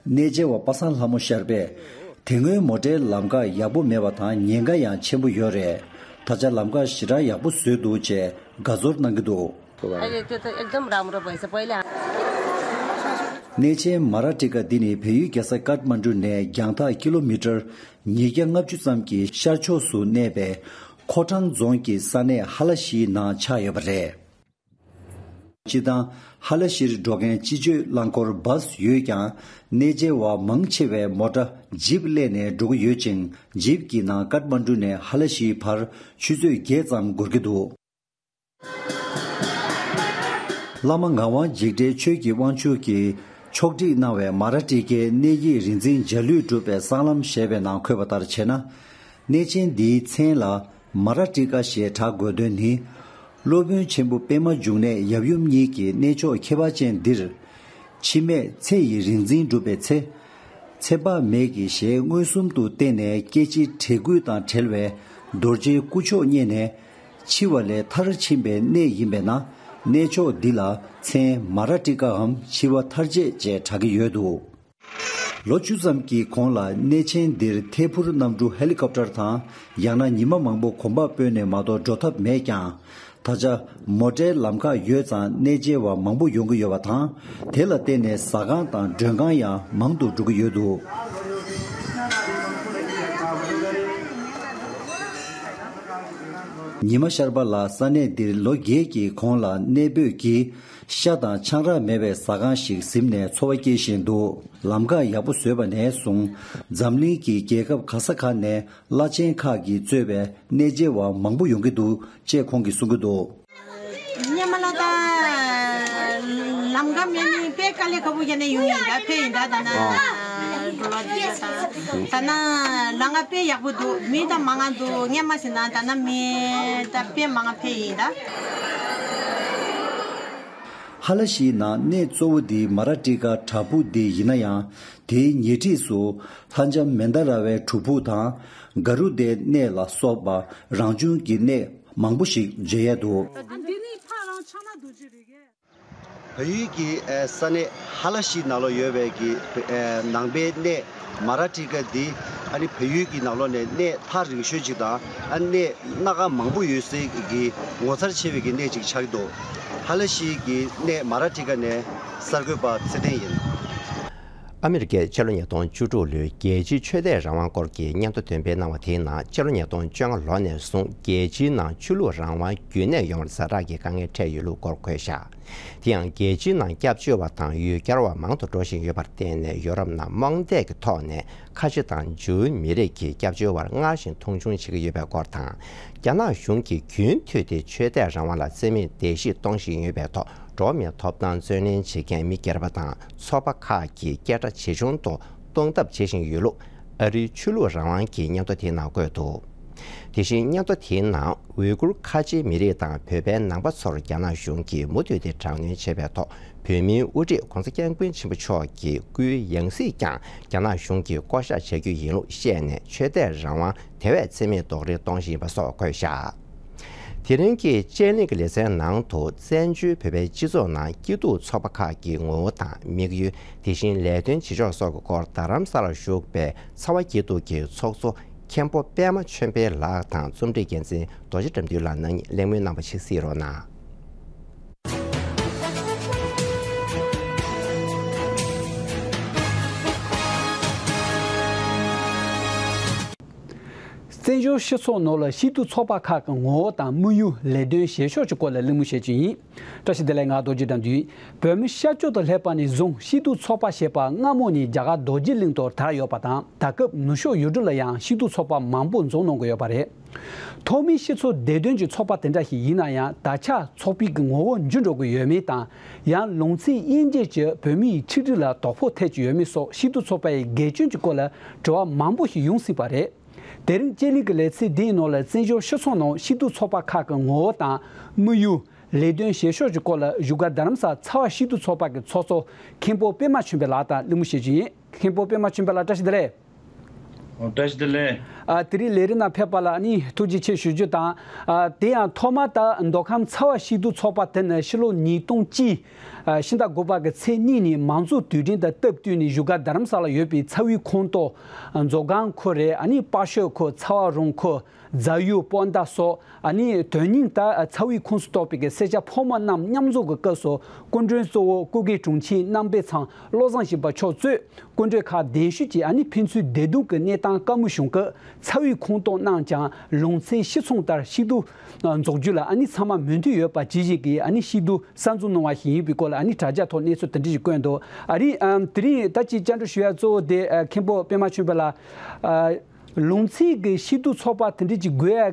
གནས་མཇལ་བ་པ་སངས་ལྷ་མོ་ཤར་པས། དེ་སྔོན་མོ་ཊའི་ལམ་ཁ་ཡག་པོ་མེད་པ་དང་ཉེན་ཁ་ཡང་ཆེན་པོ་ཡོད་རེད། ད་ཆ་ལམ་ཁ་ཞེ་དྲག་ཡག་པོ་བཟོས་འདུག་ཅེས་དགའ་ཚོར་གནང་གི་འདུག अहिले त्यो त एकदम राम्रो भएछ। पहिला གནས་ཆེན་མ་ར་ཏི་ཀ་འདི་ནི་བལ་ཡུལ་རྒྱལ་ས་ཀཏ་མན་ཌུ་ནས་རྒྱང་ཐག་ཀི་ལོ་མི་ཊར་ཉིས་བརྒྱ་ལྔ་བཅུ་ཙམ་གྱི་ཤར་ཕྱོགས་སུ་གནས་པའི་ཁོ་ཁྲང་རྫོང་གི་ས་གནས་ཧ་ལ་ཤིའི་ནང་ཆགས་ཡོད་པ་རེད། སྤྱིར་བཏང་ཧ་ལ་ཤིར་འགྲོ་མཁན་སྤྱི་སྤྱོད་རླངས་འཁོར་བཱས་ཡོད་ཀྱང་། གནས་མཇལ་བ་མང་ཆེ་བས་མོ་ཊ་ཇིབ་གླས་ནས་འགྲོ་གི་ཡོད་ཅིང་། ཇིབ་ཀྱི་ནང་ཀཏ་མན་ཌུ་ནས་ཧ་ལ་ཤིའི་བར་ཆུ་ཚོད་བརྒྱད་ཙམ་འགོར་གྱི་འདུག་བླ་མ་ངག་དབང་འཇིགས་བྲལ་ཆོས་ཀྱི་དབང་ཕྱུག་གིས་ཕྱོགས་སྒྲིག་གནང་བའི་མ་ར་ཏི་ཀའི་གནས་ཡིག་རིག་འཛིན་འཇའ་ལུས་གྲུབ་པའི་གསང་ལམ་ཞེས་པའི་ནང་འཁོད་པ་ལྟར་བྱས་ན། གནས་ཆེན་འདིའི་མཚན་ལ་མ་ར་ཏི་ཀ་ཞེས་གྲགས་དགོས་དོན་ནི། སློབ་དཔོན་ཆེན་པོ་པད་མ་འབྱུང་གནས་ཡབ་ཡུམ་གཉིས་ཀྱིས་གནས་མཆོག་ཁྱད་པར་ཅན་འདིར། འཆི་མེད་ཚེ་ཡི་རིག་འཛིན་གྲུབ་པའི་ཚེ། ཚེ་དཔག་མེད་ཀྱི་ཞལ་མངོན་སུམ་དུ་བསྟན་ནས་སྐྱེ་འཆི་བྲལ་ཀུན་དང་བྲལ་བའི་རྡོ་རྗེའི་སྐུ་མཆོག་བརྙེས་ནས་འཆི་བ་ལས་མཐར་ཕྱིན་པའི་གནས་ཡིན་པས་ན། གནས་མཆོག་འདི་ལ་མཚན་མ་ར་ཏི་ཀའམ་འཆི་བ་མཐར་བྱེད་ཅེས་གྲགས་ཀྱི་ཡོད་འདུག་ལོ་བཅུ་ཙམ་གྱི་གོང་ལ་གནས་ཆེན་འདིར་ཐད་འཕུར་གནམ་གྲུ་ཧེ་ལི་ཀོབ་ཊར་དང་། ཡང་ན་ཉི་མ་མང་པོ་གོམ་པ་སྤོས་ནས་མ་གཏོགས་འགྲོ་ཐབས་མེད་ཀྱང་། ད་ཆ་མོ་ཊའི་ལམ་ཁ་ཡོད་ཙང་གནས་མཇལ་བ་མང་པོ་ཡོང་གི་ཡོད་པ་དང་། དེ་ལ་བརྟེན་ནས་ཟ་ཁང་དང་མགྲོན་ཁང་ཡང་མང་དུ་འགྲོ་གི་ཡོད་འདུག་ཉི་མ་ཤར་པ་ལགས་ས་གནས་འདིར་ལོ་བརྒྱད་ཀྱི་གོང་ལ་གནས་སྤོས་ཀྱིས་ཤ་དང་ཆང་རག་མེད་པའི་ཟ་ཁང་ཞིག་ཟིན་ནས་འཚོ་བ་སྐྱེལ་བཞིན་འདུག་ལམ་ཁ་ཡག་པོ་བཟོས་པ་ནས་བཟུང་། འཛམ་གླིང་གི་རྒྱལ་ཁབ་ག་ས་ག་ནས་བླ་ཆེན་ཁག་གིས་གཙོས་པའི་གནས་མཇལ་བ་མང་པོ་ཡོང་གི་འདུག་ཅེས་ཁོང་གིས་གསུང་གི་འདུག་སྔོན་མ་ལ་ད་ལམ་ཁ་མེད་ནི་དཔེ་དཀའ་ལས་ཁག་པོ་བྱས་ནས་ཡོང་ཡིན་ད། ཕེབས་ཡིན་ད། ད་ན་འགྲོ་བ་འདི་ད་ད་ན་ལམ་ཁ་དཔེ་ཡག་པོ་འདུག་མི་ད་མང་ང་འདུག་སྔོན་མ་ཟེར་ན་ད་ན་མི་ད་དཔེ་མང་ང་ཕེབས་ཡིན་ད། ཧ་ལ་ཤིའི་ནང་གནས་གཙོ་བོ་འདི་མ་ར་ཏི་ཀ་བྲག་ཕུག་འདི་ཡིན་ན་ཡང་། དེའི་ཉེ་འཁྲིས་སུ་ལྷ་ལྕམ་མན་དཱ་ར་བའི་སྒྲུབ་ཕུག་དང་། ག་རུ་ཏའི་གནས་ལ་སོགས་པ་རང་བྱུང་གི་གནས་མང་པོ་ཞིག་མཇལ་ཡས་འདུག་འདི་ནི་ཕ་རང་ཆགས་ན་རྡོ་རྗེ་རེད་གས། བལ་ཡུལ་གྱི་ཨ་ས་གནས་ཧ་ལ་ཤི་ནང་ལོགས་ཡོད་པའི་གི་ཨ་ནང་པའི་གནས་མ་ར་ཏི་ཀ་འདི། ཨ་ནི་བལ་ཡུལ་གྱི་ནང་ལོགས་ནས་གནས་ཐག་རིང་ཤོས་ཅིག་དང་། ཨ་གནས་སྣ་ཁ་མང་པོ་ཡོད་སའི་གི་ངོ་མཚར་ཆེ་བའི་གི་གནས་ཅིག་ཆགས་ཀྱི་འདུག་ཧ་ལ་ཤི་གི་གནས་མ་ར་ཏི་ཀ་ནས་གསར་འགོད་པ་ཚེ་བརྟན་ཡིན། ཨ་མི་རི་ཀས་ཕྱི་ལོ་ཉིས་སྟོང་བཅུ་དྲུག་ལོའི་རྒྱལ་སྤྱིའི་ཆོས་དད་རང་དབང་སྐོར་གྱི་སྙན་ཐོ་འདོན་སྤེལ་གནང་བ་དེའི་ནང་། ཕྱི་ལོ་ཉིས་སྟོང་བཅོ་ལྔ་ལོ་ནས་བཟུང་རྒྱལ་སྤྱིའི་ནང་ཆོས་ལུགས་རང་དབང་རྒྱུན་གནས་ཡོང་བར་ཛ་དྲག་གི་དཀའ་ངལ་འཕྲད་ཡོད་ལུགས་སྐོར་འཁོད་བཞག་དེ་ཡང་རྒྱལ་སྤྱིའི་ནང་སྐྱབས་བཅོལ་བ་དང་ཡུལ་གྱར་བ་མང་དུ་འགྲོ་བཞིན་ཡོད་པར་བརྟེན་ནས། ཡོ་རོབ་ནང་རྨོངས་དད་ཀྱི་ཐོག་ནས་ཁ་ཆེ་དང་ཇུའུ་མི་རིགས་ཀྱིས་སྐྱབས་བཅོལ་བར་སྔར་བཞིན་མཐོང་ཆུང་བྱེད་ཀྱི་ཡོད་པའི་སྐོར་དང་། རྒྱ་ནག་གཞུང་གིས་རྒྱུན་མཐུད་དེ་ཆོས་དད་རང་དབང་ལ་བརྩི་མེད་བརྡལ་བཤིག་གཏོང་བཞིན་ཡོད་པའི་ཐོག་འགྲོ་བ་མིའི་ཐོབ་ཐང་རྩོད་ལེན་བྱེད་མཁན་མི་སྒེར་པ་དང་ཚོགས་པ་ཁག་གིས་སྐད་གྲགས་ཇེ་ཆུང་དུ་གཏོང་ཐབས་བྱེད་བཞིན་ཡོད་ལུགས་ཨ་རིའི་ཆོས་ལུགས་རང་དབང་གི་སྙན་ཐོ་དེའི་ནང་བཀོད་འདུག་དེ་བཞིན་སྙན་ཐོ་དེའི་ནང་ཝུའི་གུར་ཁ་ཆེའི་མི་རིགས་དང་བོད་པའི་ནང་པ་ཚོར་རྒྱ་ནག་གཞུང་གིས་མུ་མཐུད་དེ་དྲག་གནོན་བྱས་པའི་ཐོག་བོད་མིའི་དབུ་ཁྲིད་༧གོང་ས་༧སྐྱབས་མགོན་ཆེན་པོ་མཆོག་གི་སྐུའི་ཡང་སྲིད་ཀྱང་རྒྱ་ནག་གཞུང་གིས་བསྐོ་བཞག་བྱ་རྒྱུ་ཡིན་ལུགས་བཤད་ནས། ཆོས་དད་རང་དབང་དེ་བས་བརྩི་མེད་རྡོག་རོལ་གཏོང་བཞིན་ཡིན་པ་སོགས་འཁོད་བཞག་དེ་རིང་གི་དཔྱད་གླེང་གི་ལེ་ཚན་ནང་དུ། བཙན་བྱོལ་བོད་པའི་སྤྱི་ཚོགས་ནང་སྐྱིད་སྡུག་ཚོགས་པ་ཁག་གི་ངོ་བོ་དང་དམིགས་ཡུལ། དེ་བཞིན་ལས་དོན་བྱེད་ཕྱོགས་སོགས་ཀྱི་སྐོར། རྡ་རམ་ས་ལར་བཞུགས་པའི་ཚ་བ་སྐྱིད་སྡུག་གི་ཚོགས་གཙོ་མཁན་པོ་པད་མ་ཆོས་འཕེལ་ལགས་དང་རྩོམ་སྒྲིག་འགན་འཛིན་རྡོ་རྗེ་དགྲ་འདུལ་ལགས་ནས་གླེང་མོལ་གནང་བ་ཞིག་གཟིགས་རོགས་གནང་། བཙན་བྱོལ་སྤྱི་ཚོགས་ནང་ལ་སྐྱིད་སྡུག་ཚོགས་པ་ཁག་གི་ངོ་བོ་དང་དམིགས་ཡུལ། ལས་དོན་བྱེད་ཕྱོགས་ཀྱི་སྐོར་ལ་གླེང་མོལ་བྱེད་རྒྱུ་ཡིན། བཀྲ་ཤིས་བདེ་ལེགས། ང་རྡོ་རྗེ་དགྲ་འདུལ་ཡིན། བོད་མི་ཤར་ཕྱོགས་དང་སླེབས་པ་ནས་བཟུང་སྐྱིད་སྡུག་ཚོགས་པ་ཞེས་པ་སྔ་མོ་ནས་རྒྱ་གར་རྡོ་རྗེ་གླིང་དུ་དར་ཡོད་པ་དང་། ད་སྐབས་ནུབ་ཕྱོགས་ཡུལ་གྲུ་ལ་ཡང་སྐྱིད་སྡུག་ཚོགས་པ་མང་པོ་འཛོམས་གནང་གི་ཡོད་པ་རེད། ཐོག་མའི་སྤྱི་ཚོགས་བདེ་དོན་གྱི་ཚོགས་པ་དེ་འདྲ་ཞིག་ཡིན་ན་ཡང་། ད་ཆ་ཚོགས་པའི་གི་ངོ་བོ་འགྱུར་འགྲོ་གི་ཡོད་མེད་དང་། ཡང་ལུང་ཚན་དབྱེ་འབྱེད་ཀྱིས་བོད་མིའི་ཆིག་སྒྲིལ་ལ་དོ་ཕོག་ཐེབས་ཀྱི་ཡོད་མེད་སོགས་སྐྱིད་སྡུག་ཚོགས་པའི་འགལ་སྐྱོན་གྱི་སྐོར་ལ་དྲི་བ་མང་པོ་ཞིག་ཡོང་སྲིད་པ་རེད། དེ་རིང་དཔྱད་གླེང་གི་ལེ་ཚན་འདིའི་ནང་ལ་བཙན་བྱོལ་སྤྱི་ཚོགས་ནང་སྐྱིད་སྡུག་ཚོགས་པ་ཁག་གི་ངོ་བོ་དང་དམིགས་ཡུལ། ལས་དོན་བྱེད་ཕྱོགས་ཀྱི་སྐོར་ལ་བཞུགས་སྒར་རྡ་རམ་ས་ཚ་བ་སྐྱིད་སྡུག་ཚོགས་པ་གི་ཚོགས་གཙོ་མཁན་པོ་པད་མ་ཆོས་འཕེལ་ལགས་དང་གླེང་མོལ་བྱེད་རྒྱུ་ཡིན། མཁན་པོ་པད་མ་ཆོས་འཕེལ་ལགས། བཀྲ་ཤིས་བདེ་ལེགས། ཨོ། བཀྲ་ཤིས་བདེ་ལེགས། ཨ། དེ་རིང་ལས་རིམ་ནང་ཕེབས་པ་ལ་ནི་ཐུགས་རྗེ་ཆེ་ཞུ་རྒྱུ་དང་། ཨ། དེ་ཡང་ཐོག་མ་ད་མདོ་ཁམས་ཚ་བ་སྐྱིད་སྡུག་ཚོགས་པ་དེ་ནི་ཕྱི་ལོ་ཉིས་སྟོང་གཅིག་ཨ། ཕྱི་ཟླ་དགུ་པ་གི་ཚེས་གཉིས་ཉིན་མང་གཙོ་དུས་དྲན་དང་སྟབས་བསྟུན་ནས་བཞུགས་སྒར་རྡ་རམ་ས་ལ་ཡོད་པའི་ཚ་བའི་ཁོངས་གཏོགས་མཛོ་སྒང་ཁུལ་རེད། ཨ་ནི་དཔའ་ཤོད་ཁུལ། ཚ་བ་རོང་ཁུལ། རྫ་ཡུལ། སྤོ་མདའ་སོགས། ཨ་ནི་དོན་སྙིང་ད་ཚ་བའི་ཁོངས་སུ་གཏོགས་པའི་གི་སེར་སྐྱ་ཕོ་མོ་རྣམས་མཉམ་འཛོམས་ཀྱི་སྐབས་སུ། སྐུ་མགྲོན་གཙོ་བོ་སྐུ་སྒེར་དྲུང་ཆེ་རྣམ་པའི་ཚང་བློ་བཟང་སྦྱིན་པ་མཆོག་གཙོས་སྐུ་མགྲོན་ཁག་གདན་ཞུས་ཀྱིས། ཨ་ནི་ཕན་ཚུན་བདེ་སྡུག་གི་གནས་སྟངས་བཀའ་མོལ་ཞུས་སྐབས། ཚ་བའི་ཁོངས་གཏོགས་རྣམས་ཀྱང་ལུང་ཚན་གཞིར་བཟུང་ལྟར་སྐྱིད་སྡུག་འཛུགས་རྒྱུ་ལ། ཨ་ནི་ཚང་མ་མོས་མཐུན་ཡོད་པ་ཇི་བཞིན་གྱི། ཨ་ནི་སྐྱིད་སྡུག་གསར་འཛུགས་གནང་བ་ཞིག་ཡིན་པའི་སྐོར་ལ། ཨ་ནི་དྲ་རྒྱ་ཐོག་གནས་ཚུལ་དེ་འདྲ་ཞིག་བཀོད་འདུག། ཨ་རི། ཨམ། དེ་རིང་ད་ཅིག་བཅར་འདྲི་ཞུ་ཡ་གཙོ་བོ་དེ། ཨ། མཁན་པོ་པད་མ་ཆོས་འཕེལ་ལགས། ཨ། ལུང་ཚན་གྱི་སྐྱིད་སྡུག་ཚོགས་པ་དེ་འདྲ་ཅིག་དགོས་ཡ། ཨ།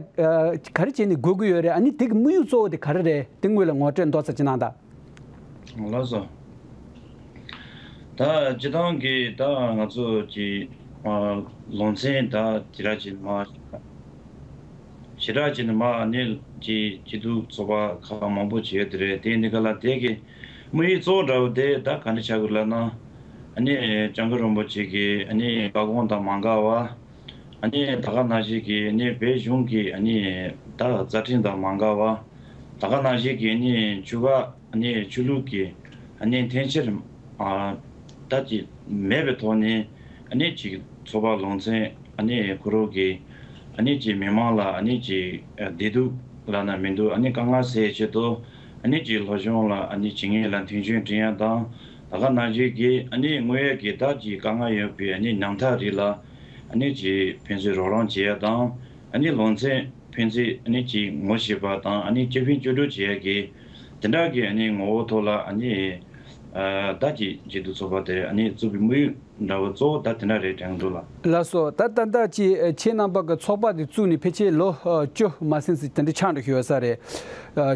ག་རེ་བྱས་ནས་དགོས་ཀྱི་ཡོད་རེད། ཨ་ནི་དེ་གི་དམིགས་ཡུལ་གཙོ་བོ་དེ་ག་རེ་རེད། དེ་སྔོན་ལ་ངོ་སྤྲོད་མདོར་ཙམ་ཅིག་གནང་དང་། ལགས་སོ། ད་སྤྱིར་བཏང་གི་ད་ང་ཚོ་གི། ཨ། ལུང་ཚན་ད་ཇི་འདྲ་ཅིག་མ། ཞེ་དྲག་ཅིག་ནི་མ་ནི་ཅིག་སྐྱིད་སྡུག་ཚོགས་པ་ཁག་མང་པོ་ཅིག་ཡོད་དེ་རེད། དེ་འདི་ག་ལ་དེ་གི་དམིགས་ཡུལ་གཙོ་བོ་འདྲ་བོ་དེ་ད་ག་འདྲ་ཆགས་ཀྱི་ལབ་ན། ཨ་ནི་སྐྱབས་མགོན་རིན་པོ་ཆེ་གི་ཨ་ནི་བཀའ་དགོངས་དང་མ་འགལ་བ། ཨ་ནི་ད་ག་ནང་བཞིན་གི་ཨ་ནི་བོད་གཞུང་གི་ཨ་ནི་ད་རྩ་ཁྲིམས་དང་མ་འགལ་བ། ད་ག་ནང་བཞིན་གི་ཨ་ནི་ཆོལ་ཁ། ཨ་ནི་ཆོས་ལུགས་ཀྱི་ཨ་ནི་འཐེན་འཁྱེར། ཨ། ད་ཅིག་མེད་པའི་ཐོག་ནས། ཨ་ནི་ཅིག་ཚོགས་པ་ལུང་ཚན། ཨ་ནི་ཁོ་རང་གི་ཨ་ནི་ཅིག་མི་མང་ལ་ཨ་ནི་ཅིག་བདེ་སྡུག་ལབ་ན་མི་འདུག། ཨ་ནི་དཀའ་ངལ་སེལ་ཆེད་དུ། ཨ་ནི་ཅིག་སློབ་སྦྱོང་ལ་ཨ་ནི་ཅིག་ངེད་ལ་མཐུན་རྐྱེན་བསྐྲུན་ཡ་དང་། ད་ག་ནང་བཞིན་གྱི་ཨ་ནི་དངོས་ཡོད་ཀྱི་ད་ཅིག་དཀའ་ངལ་ཡོད་པའི་ཨ་ནི་ཉམ་ཐག་རིགས་ལ་ཨ་ནི་ཅིག་ཕན་ཚུན་རོགས་རམ་བྱེད་ཡ་དང་། ཨ་ནི་ལུང་ཚན་ཕན་ཚུན་ཨ་ནི་ཅིག་ངོ་ཤེས་པ་དང་། ཨ་ནི་སྐྱོད་ཕན་སྐྱོད་སྒྲུབ་བྱེད་ཡ་གི་དེ་འདྲ་གི་ཨ་ནི་ངོ་བོ་ཐོག་ལ། ཨ་ནི་ཨ་ད་ཅིག་སྐྱིད་སྡུག་ཚོགས་པ་དེ་ཨ་ནི་བཙུགས་པའི་དམིགས་ཡུལ་འདྲ་བོ་གཙོ་བོ་ད་དེ་འདྲ་རེད་དྲན་འདུག་ལགས། ལགས་སོ། ད་ད་ལྟ་ཅིག་ཁྱེད་རྣམ་པ་གི་ཚོགས་པ་དེ་བཙུགས་ནས་ཕལ་ཆེར་ལོ་བཅུ་མ་ཟིན་ཙམ་དེ་འདྲ་ཆགས་འགྲོ་གི་ཡོད་ས་རེད།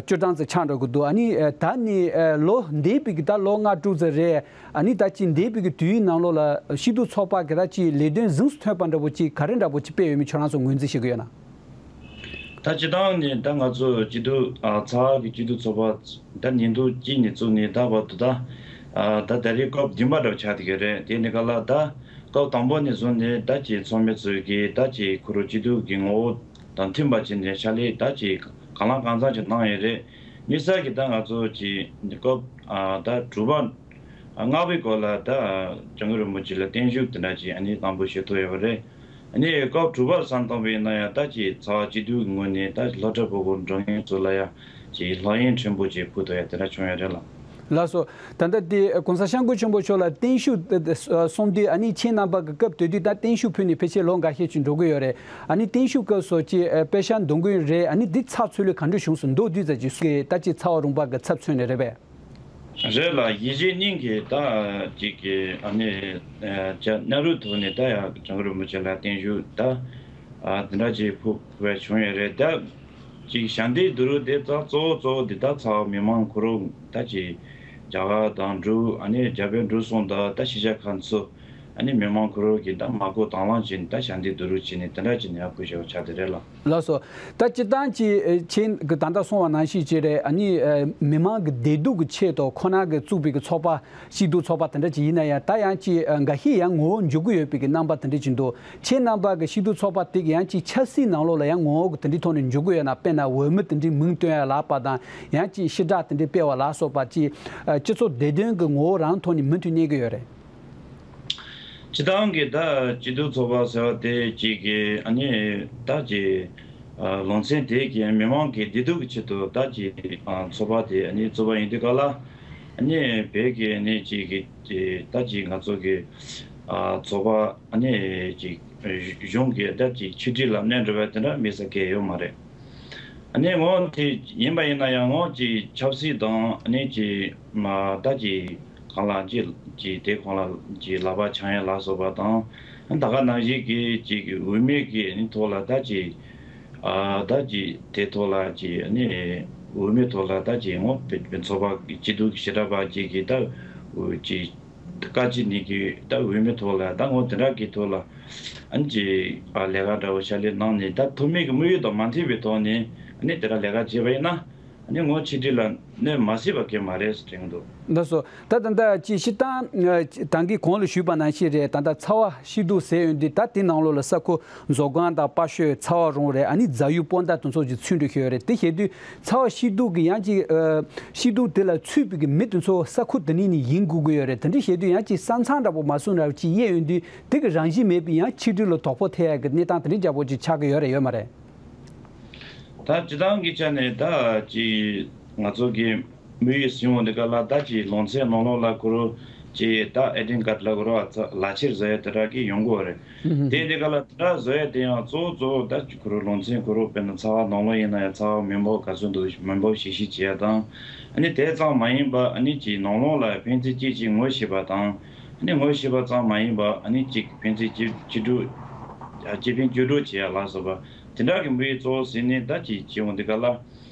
བཅུ་གྲངས་ཙམ་ཆགས་འགྲོ་གི་འདུག། ཨ་ནི་ད་ནི་ལོ་འདས་པའི་གི་ད་ལོ་ལྔ་དྲུག་ཙམ་རེད། ཨ་ནི་ད་ཅིག་འདས་པའི་གི་དུས་ཡུན་ནང་ལོགས་ལ་སྐྱིད་སྡུག་ཚོགས་པ་གི་ད་ཅིག་ལས་དོན་གཟེངས་སུ་ཐོན་པ་འདྲ་བོ་ཅིག་ག་རེ་འདྲ་བོ་ཅིག་སྤེལ་ཡོད་མེད་ཁྱོད་རང་ཚོ་ངོས་འཛིན་བྱེད་ཀྱི་ཡོད་ན། ད་སྤྱིར་བཏང་ནས་ད་ང་ཚོ་སྐྱིད་སྡུག། ཨ། ཚ་བ་གི་སྐྱིད་སྡུག་ཚོགས་པ་ད་ཉིས་སྟོང་གཅིག་ནས་བཙུགས་ནས་ད་བར་དུ་ད། ཨ། ད་ད་རེས་སྐབས་བདུན་པ་འདྲ་བོ་ཆགས་བསྡད་ཀྱི་རེད། དེ་ནི་ག་ལ་ད་སྐབས་དང་པོ་ནས་བཟུང་ནས་ད་ཅིག་ཚོགས་མི་ཚོས་ཀྱིས་ད་ཅིག་ཁོ་རང་སྐྱིད་སྡུག་གི་ངོ་བོ་དང་མཐུན་པ་བྱས་ནས་ཕྱག་ལས་ད་ཅིག་གང་ལ་གང་འཚམ་ཅིག་གནང་ཡོད་རེད། དམིགས་བསལ་གྱི་ད་ང་ཚོ་ཅིག་སྐབས། ཨ། ད་དྲུག་པ། ཨ། ལྔ་པའི་སྐོར་ལ་ད་སྐྱབས་མགོན་རིན་པོ་ཆེ་ལ་བརྟན་བཞུགས་དེ་འདྲ་ཅིག་ཨ་ནི་དང་པོ་ཞུ་ཐུབ་ཡོད་པ་རེད། ཨ་ནི་སྐབས་དྲུག་པར་བསམ་བཏང་བ་ཡིན་ན་ཡང་ད་ཅིག་ཚ་བ་སྐྱིད་སྡུག་གི་ངོས་ནས་ད་སློབ་གྲྭ་ཕྲུ་གུ་འགྲོ་མཁན་ཚོ་ལ་ཡང་ཅིག་ལྷོད་གཡེང་ཕྲན་བུ་ཅིག་ཕུལ་ཐུབ་ཡ་དེ་འདྲ་བྱུང་ཡོད་རེད་ལགས། ལགས་སོ། ད་ལྟ་དེ་༸གོང་ས་༸སྐྱབས་མགོན་ཆེན་པོ་མཆོག་ལ་བརྟན་བཞུགས་གསུང་དུས། ཨ་ནི་ཁྱེད་རྣམ་པ་གི་སྐབས་དེ་དུས་ད་བརྟན་བཞུགས་ཕུལ་ནས་ཕལ་ཆེར་ལོ་འགའ་ཤས་ཅིག་འགྲོ་གི་ཡོད་རེད། ཨ་ནི་བརྟན་བཞུགས་སྐབས་སུ་ཅིག་ཨ་དཔེ་ཆ་འདོན་གི་རེད། ཨ་ནི་འདི་ཚགས་ཚུད་ལུགས་ག་འདྲ་བྱུང་སོང་། མདོར་བསྡུས་ཙམ་ཅིག་གསུང་གི། ད་ཅིག་ཚ་བ་རོང་པ་གི་ཚབ་མཚོན་ནས་རེད་པས། རེད་ལགས། ཡིད་ཆེས་སྙིང་གི་ད་ཅིག་གི་ཨ་ནི་ཨ་ཅག་སྙན་རུས་ཐོག་ནས་ད་ཡང་སྐྱབས་མགོན་རིན་པོ་ཆེ་ལ་བརྟན་བཞུགས་ད་ཨ་དེ་འདྲ་ཅིག་ཕུལ་བ་བྱུང་ཡོད་རེད། ད་ཅིག་ཞལ་འདེབས་བསྡུ་རུབ་དེ་ད་གཙོ་བོ་གཙོ་བོ་འདི་ད་ཚ་བ་མི་མང་ཁོ་རང་ད་ཅིག་རྒྱ་གར་དང་འབྲུག། ཨ་ནི་རྒྱ་བལ་འབྲུག་གསུམ་དང་ད་ཕྱི་རྒྱལ་ཁག་ཚོ། ཨ་ནི་མི་མང་ཁོ་རང་གིས་ད་མ་བསྐུལ་དང་བླངས་བྱས་ནས་ད་ཞལ་འདེབས་བསྡུ་རུབ་བྱས་ནས་དེ་འདྲ་བྱས་ནས་ཡར་བསྐུལ་བྱས་པ་ཆགས་བསྡད་རེད་ལགས། ལགས་སོ། ད་སྤྱིར་བཏང་གི་ཨ་ཁྱེད་ཀྱིས་ད་ལྟ་གསུངས་པ་ནང་བཞིན་བྱས་རེད། ཨ་ནི་ཨ་མི་མང་གི་བདེ་སྡུག་གི་ཆེད་དུ་ཁོ་རང་གིས་བཙུགས་པའི་གི་ཚོགས་པ། སྐྱིད་སྡུག་ཚོགས་པ་དེ་འདྲ་ཅིག་ཡིན་ན་ཡང་། ད་ཡང་ཅིག་ཨ་འགའ་ཤས་ཡང་ངོ་བོ་འགྱུར་གྱི་ཡོད་པའི་གི་རྣམ་པ་དེ་འདྲ་ཅིག་འདུག་ཁྱེད་རྣམ་པ་གི་སྐྱིད་སྡུག་ཚོགས་པ་དེ་གི་ཡང་ཅིག་ཆབ་སྲིད་ནང་ལོགས་ལ་ཡང་ངོ་བོ་གི་དེ་འདྲའི་ཐོག་ནས་འགྱུར་གྱི་ཡོད་ན། དཔེར་ན་འོས་མི་དེ་འདྲའི་མིང་བཏོན་ཡ་ལབ་པ་དང་། ཡང་ཅིག་ཕྱི་བསྒྲགས་དེ་འདྲའི་སྤེལ་བ་ལ་སོགས་པ་ཅིག་ཨ་སྤྱི་ཚོགས་བདེ་དོན་གྱི་ངོ་བོ་རང་ཐོག་ནས་མུ་མཐུད་གནས་ཀྱི་ཡོད་རེད། སྤྱིར་བཏང་གི་ད་སྐྱིད་སྡུག་ཚོགས་པ་ཟེར་བ་དེ་ཅིག་གི་ཨ་ནི་ད་ཅིག་ཨ་ལུང་ཚན་དེ་གི་མི་མང་གི་བདེ་སྡུག་གི་ཆེད་དུ་ད་ཅིག་ཨ་ཚོགས་པ་དེ་ཨ་ནི་བཙུགས་པ་ཡིན་དུས་ག་ལ། ཨ་ནི་བོད་ཀྱི་ཨ་ནི་ཅིག་གི་ད་ཅིག་ང་ཚོ་གི་ཨ་ཚོགས་པ་ཨ་ནི་ཅིག་གཞུང་གི་ད་ཅིག་ཆེད་སྒྲིག་ལ་གནོན་འགྲོ་བ་དེ་འདྲ་དམིགས་བསལ་གང་ཡང་ཡོད་མ་རེད། ཨ་ནི་ངོ་དེ་ཡིན་པ་ཡིན་ན་ཡང་ངོ་ཅིག་ཆབ་སྲིད་དང་ཨ་ནི་ཅིག་མ་ད་ཅིག་གང་ལ་ཅིག་ཅིག་དེ་གང་ལ་ཅིག་ལག་པ་འཆང་ཡ་ལ་སོགས་པ་དང་། ད་ག་ནང་བཞིན་གྱི་ཅིག་འོས་མི་གི་ཨ་ནི་ཐོག་ལ་ད་ཅིག་ཨ་ད་ཅིག་དེ་ཐོག་ལ་ཅིག་ཨ་ནི་འོས་མི་ཐོག་ལ་ད་ཅིག་ངོ་བོད་བོད་ཚོགས་པ་གི་སྐྱིད་སྡུག་གི་ཞེ་དྲག་པ་ཅིག་གི་ད་འོས་ཅིག་བཀའ་སྤྱི་ནས་ཀྱི་ད་འོས་མི་ཐོག་ལ་ད་ངོ་དེ་འདྲ་གི་ཐོག་ལ་ཨ་ནི་ཅིག་ཨ་ལས་ཀ་འདྲ་བོ་ཕྱག་ལས་གནང་ནས་ད་ཐུབ་མིན་གྱི་དམིགས་ཡུལ་དང་མ་མཐུན་པའི་ཐོག་ནས་ཨ་ནི་དེ་འདྲ་ལས་ཀ་བྱས་པ་ཡིན་ན། ཨ་ནི་ངོ་ཆིག་སྒྲིལ་ལ་གནོད་མ་སྲིད་པ་གང་ཡང་མ་རེད་ཟེར་དྲན་གྱི་འདུག་ལགས་སོ། ད་ད་ལྟ་ཅིག་སྤྱིར་བཏང་ད་གིན་གོང་ལ་ཞུས་པ་ནང་བཞིན་རེད། ད་ལྟ་ཚ་བ་སྐྱིད་སྡུག་ཟེར་ཡོང་དུས་ད་དེ་ནང་ལོགས་ལ་ས་ཁུལ་མཛོ་སྒང་དང་དཔའ་ཤོད། ཚ་བ་རོང་རེད། ཨ་ནི་རྫ་ཡུལ་སྤོ་མདའ་དེ་ཚོ་ཅིག་ཚུད་འགྲོ་གི་ཡོད་རེད། དེ་བྱེད་དུས་ཚ་བ་སྐྱིད་སྡུག་གི་ཡང་ཅིག་ཨ་སྐྱིད་སྡུག་དེ་ལ་ཚུད་པའི་གི་མི་དེ་ཚོ་ས་ཁུལ་དེ་ནས་ནི་ཡིན་དགོས་ཀྱི་ཡོད་རེད། དེ་འདྲ་བྱེད་དུས་ཡང་ཅིག་ས་མཚམས་འདྲ་པོ་མ་སྲུང་འདྲ་པོ་ཅིག་དབྱེ་ཡོང་དུས་དེ་གི་རང་བཞིན་མེད་པའི་ཡང་ཆིག་སྒྲིལ་ལ་དོ་ཕོག་ཐེབས་ཡ་གི་གནས་སྟངས་དེ་འདྲ་འདྲ་པོ་ཅིག་ཆགས་ཀྱི་ཡོད་རེད་ཡོད་མ་རེད། ད་སྤྱིར་བཏང་གི་ཆ་ནས་ད་ཅིག་ང་ཚོ་གི་དམིགས་ཡུལ་ཟིན་འོང་དེ་ག་ལ་ད་ཅིག་ལུང་ཚན་ནང་ལོགས་ལ་ཁོ་རང་ཅིག་ད་ཨེ་ཌེན་ཀར་ལ་ཁོ་རང་ལག་ཁྱེར་བཟོ་ཡ་དེ་འདྲ་གི་ཡོང་གི་ཡོད་རེད། དེ་དེ་ག་ལ་དེ་འདྲ་བཟོ་ཡ་དེ་ཡང་གཙོ་བོ་གཙོ་བོ་ད་ཅིག་ཁོ་རང་ལུང་ཚན་ཁོ་རང་དཔེར་ན་ཚ་བ་ནང་ལོགས་ཡིན་ན་ཡང་ཚ་བ་མི་འབོར་ག་ཚོད་འདུག་མི་འབོར་ཞིབ་བཤེར་བྱེད་ཡ་དང་། ཨ་ནི་དེ་ཙམ་མ་ཡིན་པ་ཨ་ནི་ཅིག་ནང་ལོགས་ལ་ཕན་ཚུན་གཅིག་གཅིག་ངོ་ཤེས་པ་དང་། ཨ་ནི་ངོ་ཤེས་པ་ཙམ་མ་ཡིན་པ་ཨ་ནི་ཅིག་ཕན་ཚུན་གཅིག་གཅིག་སྒྲིལ་གཅིག་ཕན་གཅིག་སྒྲིལ་བྱེད་ཡ་ལ་སོགས་པ་དེ་འདྲ་གི་དམིགས་ཡུལ་གཙོ་བོ་ཟིན་ནས་ད་ཅིག་བྱེད་འོང་དེ་ག་ལ།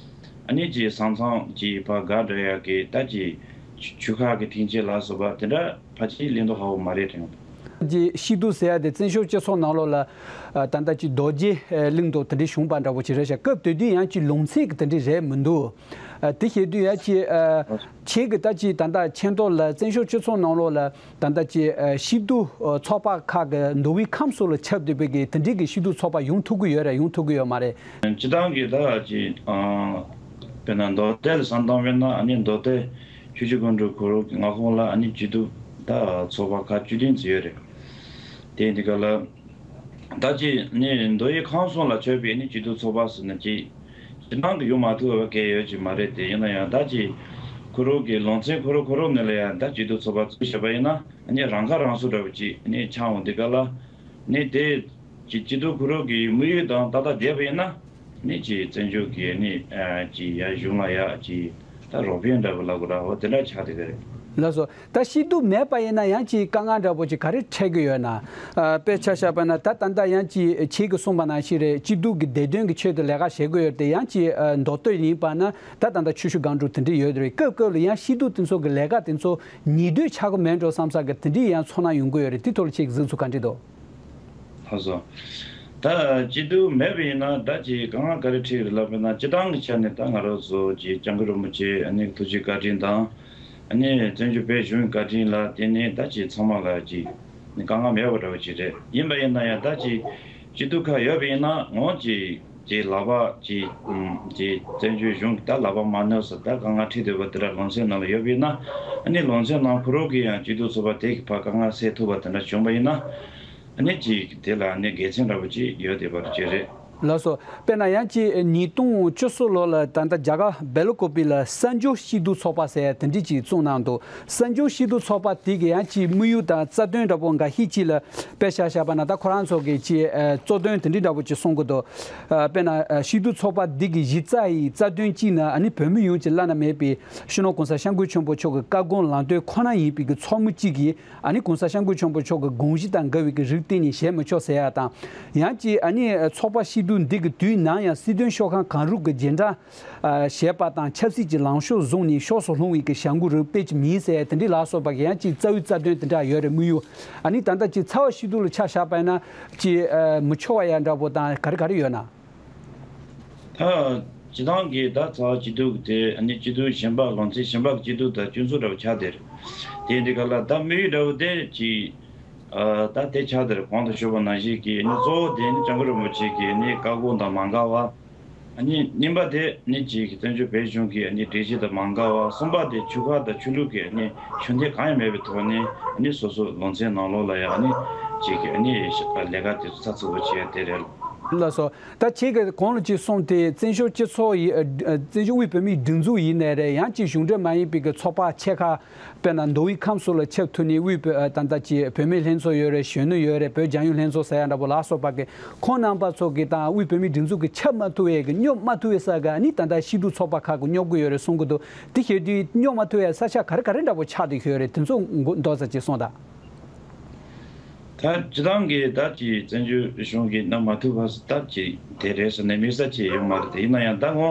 ཨ་ནི་ཅིག་ས་མཚམས་ཅིག་ཕར་འགག་འགྲོ་ཡ་གི་ད་ཅིག་ཆུ་ཆུ་ཁ་གི་ཐེངས་ཆད་ལ་སོགས་པ་དེ་འདྲ་ཕལ་ཆེར་ལན་དུ་ཧ་གོ་མ་རེད་དྲན། ཀྱི་སྐྱིད་སྡུག་ཟེར་ཡ་དེ་བཙན་བྱོལ་སྤྱི་ཚོགས་ནང་ལོགས་ལ་ཨ་ད་ལྟ་ཅིག་རྡོ་རྗེ་ཨ་གླིང་དུ་དེ་འདྲའི་བྱུང་པ་འདྲ་པོ་ཅིག་རེད་ཤག་སྐབས་དེ་དུས་ཡང་ཅིག་ལུང་ཚན་གྱི་དེ་འདྲའི་རེད་མི་འདུག་ཨ་དེ་བྱེད་དུས་ཡང་ཅིག་ཨ་ཁྱེད་ཀྱི་ད་ཅིག་ད་ལྟ་མཁྱེན་རྟོགས་ལ་བཙན་བྱོལ་སྤྱི་ཚོགས་ནང་ལོགས་ལ་ད་ལྟ་ཅིག་ཨ་སྐྱིད་སྡུག་ཨ་ཚོགས་པ་ཁག་གི་མདོ་དབུས་ཁམས་གསུམ་ལ་ཁྱབ་བསྡད་པའི་གི་དེ་འདྲའི་གི་སྐྱིད་སྡུག་ཚོགས་པ་ཡོང་ཐུབ་ཀྱི་ཡོད་རེད་ཡོང་ཐུབ་ཀྱི་ཡོད་མ་རེད། སྤྱིར་བཏང་གི་ད་ཅིག་ཨ་དཔེར་ན་མདོ་སྟོད་ལ་བསམ་བཏང་བས་ན་ཨ་ནི་མདོ་སྟོད་ཆུ་བཞི་སྒང་དྲུག་ཁོར་ཡུག་མངའ་ཁོངས་ལ་ཨ་ནི་སྐྱིད་སྡུག་ད་ཚོགས་པ་ཁག་བཅུ་བདུན་ཙམ་ཡོད་རེད། དེ་འདི་ག་ལ། ད་ཅི་ནི་མདོ་དབུས་ཁམས་གསུམ་ལ་ཁྱབ་པའི་ནི་སྐྱིད་སྡུག་ཚོགས་པ་ཟེར་ན་ཅི། སྤྱིར་བཏང་གི་ཡོང་མ་ཐུབ་པ་གལ་ཡོད་ཅིག་མ་རེད་དེ། ཡིན་ན་ཡང་ད་ཅི། ཁོ་རང་གི་ལུང་ཚན་ཁོ་རང་ཁོ་རང་ནས་ལ་ཡང་ད་སྐྱིད་སྡུག་ཚོགས་པ་བཙུགས་བྱས་པ་ཡིན་ན་ནི་རང་ཁ་རང་གསོ་འདྲ་བོ་ཅིག་ནི་ཆགས་འོང་། འདི་ག་ལ་ནི་དེ་ཅི་སྐྱིད་སྡུག་ཁོ་རང་གི་དམིགས་ཡུལ་དང་ཏག་ཏག་བསྡད་པ་ཡིན་ན་ནི་ཅི་བཙན་བྱོལ་གི་ནི་ཅི་ཡ་གཞུང་ལ་ཡ་ཅི་ད་རོགས་ཕན་འདྲ་བོ་ལབ་དགོས་ར། འོ་དེ་འདྲ་ཆགས་བསྡད་ཀྱི་རེད། ལགས་སོ། ད་སྐྱིད་སྡུག་མེད་པ་ཡིན་ན་ཡང་ཅིག་དཀའ་ངལ་འདྲ་པོ་ཅིག་ག་རེ་འཕྲད་ཀྱི་ཡོད་ན། ཨ་དཔེ་ཆ་བཞག་པ་ན་ད་ད་ལྟ་ཡང་ཅིག་ཁྱེད་ཀྱིས་གསུངས་པ་ནང་བཞིན་རེད། སྐྱིད་སྡུག་གི་བདེ་དོན་གྱི་ཆེད་དུ་ལས་ཀ་བྱེད་དགོས་ཡོད་དེ། ཡང་ཅིག་ཨ་མདོ་སྟོད་ཡིན་པ་ན་ད་ད་ལྟ་ཆུ་བཞི་སྒང་དྲུག་དེ་འདྲ་ཡོད་རེད། སྐབས་སྐབས་ལ་ཡང་སྐྱིད་སྡུག་དེ་ཚོ་གི་ལས་ཀ་དེ་ཚོ་ཉེ་དུས་ཆགས་ཀྱི་མེད་འགྲོ་བསམ་ས་གི་དེ་འདྲའི་ཡང་ཚོར་སྣང་ཡོང་གི་ཡོད་རེད། དེ་ཐོག་ལ་ཁྱེད་ཀྱི་གཟིགས་ཚུལ་ག་འདྲ་འདུག་ལགས་སོ། ད་སྐྱིད་སྡུག་མེད་པ་ཡིན་ན་ད་ཅིག་དཀའ་ངལ་ག་རེ་འཕྲད་ཀྱི་རེད་ལབ་པ་ན། སྤྱིར་བཏང་གི་ཆ་ནས་ད་ང་རང་ཚོ་ཅིག་སྐྱབས་མགོན་རིན་པོ་ཆེ་ཨ་ནི་ཐུགས་རྗེ་བཀའ་དྲིན་དང་། ཨ་ནི་བཙན་བྱོལ་བོད་གཞུང་གི་བཀའ་དྲིན་ལ་བརྟེན་ནས་ད་ཅིག་ཚང་མ་ལ་ཅིག་དཀའ་ངལ་མེད་པ་འདྲ་བོ་ཅིག་རེད། ཡིན་པ་ཡིན་ན་ཡང་ད་ཅིག་སྐྱིད་སྡུག་ཁག་ཡོད་པ་ཡིན་ན་ངོ་ཅིག་ཅིག་ལག་པ་ཅིག་ཅིག་བཙན་བྱོལ་གཞུང་གི་ད་ལག་པ་མ་ནོར་ཟེར་ད་དཀའ་ངལ་འཕྲད་སྡོད་པ་དེ་འདྲ་ལུང་ཚན་ནང་ལ་ཡོད་པ་ཡིན་ན། ཨ་ནི་ལུང་ཚན་ནང་ཁོ་རང་གིས་ཡང་སྐྱིད་སྡུག་ཚོགས་པ་དེ་གི་ཕར་དཀའ་ངལ་སེལ་ཐུབ་པ་དེ་འདྲ་བྱུང་པ་ཡིན་ན། ཨ་ནི་ཅིག་དེ་ལ་ཨ་ནི་དགེ་མཚན་འདྲ་པོ་ཅིག་ཡོད་བསྡད་པ་ཅིག་རེད། ལགས་སོ། དཔེར་ན་ཡང་ཅིག་ཉིས་སྟོང་བཅུ་གསུམ་ལོ་ལ་ད་ལྟ་རྒྱ་གར་སྦེལ་ཀོབ་ལ་གསར་འབྱོར་སྐྱིད་སྡུག་ཚོགས་པ་ཟེར་ཡ་དེ་འདྲ་ཅིག་བཙུགས་གནང་འདུག་གསར་འབྱོར་སྐྱིད་སྡུག་ཚོགས་པ་དེ་གི་ཡང་ཅིག་དམིགས་ཡུལ་དང་རྩ་དོན་འདྲ་པོ་འགའ་ཤས་ཅིག་ལ་དཔེ་ཆ་བཞག་པ་ན་ད་ཁོ་རང་ཚོ་གི་ཅིག་ཨ་གཙོ་དོན་དེ་འདྲ་འདྲ་པོ་ཅིག་གསུང་གི་འདུག་ཨ་དཔེར་ན་ཨ་སྐྱིད་སྡུག་ཚོགས་པ་འདི་གི་གཞི་རྩ་ཡི་རྩ་དོན་གཅིག་ནི་ཨ་ནི་བོད་མི་ཡོངས་ཀྱི་བླ་ན་མེད་པའི་སྤྱི་ནོར་༸གོང་ས་༸སྐྱབས་མགོན་ཆེན་པོ་མཆོག་གི་བཀའ་དགོངས་ལམ་སྟོན་ཁོ་ན་ཡིན་པའི་གི་ཚོགས་མི་གཅིག་གིས། ཨ་ནི་༸གོང་ས་༸སྐྱབས་མགོན་ཆེན་པོ་མཆོག་གི་དགོངས་གཞི་དང་འགལ་བའི་གི་རིགས་གཏན་ནས་བྱེད་མི་ཆོག་ཟེར་ཡ་དང་། ཡང་ཅིག་ཨ་ནི་ཚོགས་པ་སྐྱིད་ དུས་འདི་གི་དུས་ནང་ཡང་སྲིད་དོན་ཤོག་ཁག་གང་རུང་གི་རྗེས་འབྲང་ཨ་བྱས་པ་དང་ཆབ་སྲིད་ཀྱི་ལངས་ཕྱོགས་བཟུང་ནས་ཕྱོགས་སུ་ལྷུང་བའི་གི་བྱ་འགུལ་རུ་སྤེལ་གྱི་མིན་ཟེར་དེ་འདྲའི་ལ་སོགས་པ་གི་ཡང་ཅིག་རྩ་བའི་རྩ་དོན་དེ་འདྲ་ཡོད་རེད། དམིགས་ཡུལ་ཨ་ནི་ད་ལྟ་ཅིག་ཚ་བ་སྐྱིད་སྡུག་ལ་ཆ་བཞག་པ་ཡིན་ན་ཅིག་ཨ་མི་ཆོག་པ་ཡ་འདྲ་པོ་དང་ག་རེ་ག་རེ་ཡོད་ན། ད་སྤྱི་བཏང་གི་ད་ཚ་བ་སྐྱིད་སྡུག་དེ་ཨ་ནི་སྐྱིད་སྡུག་གཞན་པ་ལོ་ཚད་གཞན་པ་གི་སྐྱིད་སྡུག་དང་སྐྱོན་འཛུགས་འདྲ་པོ་ཆགས་བསྡད་རེད། དེ་འདི་ག་ལ་ད་དམིགས་ཡུལ་འདྲ་པོ་དེ་ཅིག་ཨ་ད་དེ་ཆགས་དེར་གོང་དུ་ཞུས་པ་ནང་བཞིན་གྱི་ནི་གཙོ་བོ་དེ་ནི་སྐྱབས་མགོན་རིན་པོ་ཆེ་གི་ནི་བཀའ་དགོངས་དང་མ་འགལ་བ། ཨ་ནི་གཉིས་པ་དེ་ནི་ཅིག་བཙན་བྱོལ་བོད་གཞུང་གི་ནི་སྒྲིག་གཞི་དང་མ་འགལ་བ། གསུམ་པ་དེ་ཆོལ་ཁ་དང་ཆོས་ལུགས་ཀྱི་ནི་ཆོས་འདི་གང་ཡང་མེད་པའི་ཐོག་ནས་ནི་སོ་སོ་ལོ་ཚད་ནང་ལོགས་ལ་ཡང་ནི་ཅིག་ནི་ལས་ཀ་དེ་ཚོ་ཚགས་ཚུད་པོ་བྱས་དེ་རེད། ལགས་སོ། ད་ཁྱེད་ཀྱིས་གོང་ལ་ཅིག་གསུངས་ཏེ་བཙན་བྱོལ་སྤྱི་ཚོགས་ཡི་ཨ་བཙན་བྱོལ་དབུས་བོད་མིའི་སྒྲིག་འཛུགས་ཡིན་ནའི་རེད། ཡང་ཅིག་གཞུང་འབྲེལ་མ་ཡིན་པའི་གི་ཚོགས་པ་ཆེ་ཁག་དཔེར་ན་མདོ་དབུས་ཁམས་གསུམ་ལ་ཁྱབ་ཐུབ་ནས་དབུས་བོད་ཨ་ད་ལྟ་ཅིག་བུད་མེད་ལྷན་ཚོགས་ཡོད་རེད། གཞོན་ནུ་ཡོད་རེད། བོད་རྒྱལ་ཡོངས་ལྷན་ཚོགས་ཟེར་ཡ་འདྲ་པོ་ལ་སོགས་པ་གི་ཁོང་རྣམ་པ་ཚོ་གི་དང་དབུས་བོད་མིའི་སྒྲིག་འཛུགས་ཀྱི་ཁྱབ་མ་ཐུབ་པའི་གི་སྙོབ་མ་ཐུབ་པའི་ས་ག་ནི་ད་ལྟ་སྐྱིད་སྡུག་ཚོགས་པ་ཁག་གི་སྙོབ་གི་ཡོད་རེད་གསུང་གི་འདུག་དེ་བྱེད་དུས་སྙོབ་མ་ཐུབ་པའི་ས་ཆ་ག་རེ་ག་རེ་འདྲ་པོ་ཆགས་བསྡད་ཀྱི་ཡོད་རེད། དེ་ཚོ་མདོ་ཙམ་ཅིག་གསུངས་དང་། ད་སྤྱི་བཏང་གི་ད་ཅིག་བཙན་བྱོལ་གཞུང་གིས་གནང་མ་ཐུབ་པ་ད་ཅིག་དེ་རེད་ཟེར་ནས་དམིགས་བསལ་ཅིག་ཡོད་མ་རེད་དེ། ཡིན་ན་ཡང་ད་ངོ་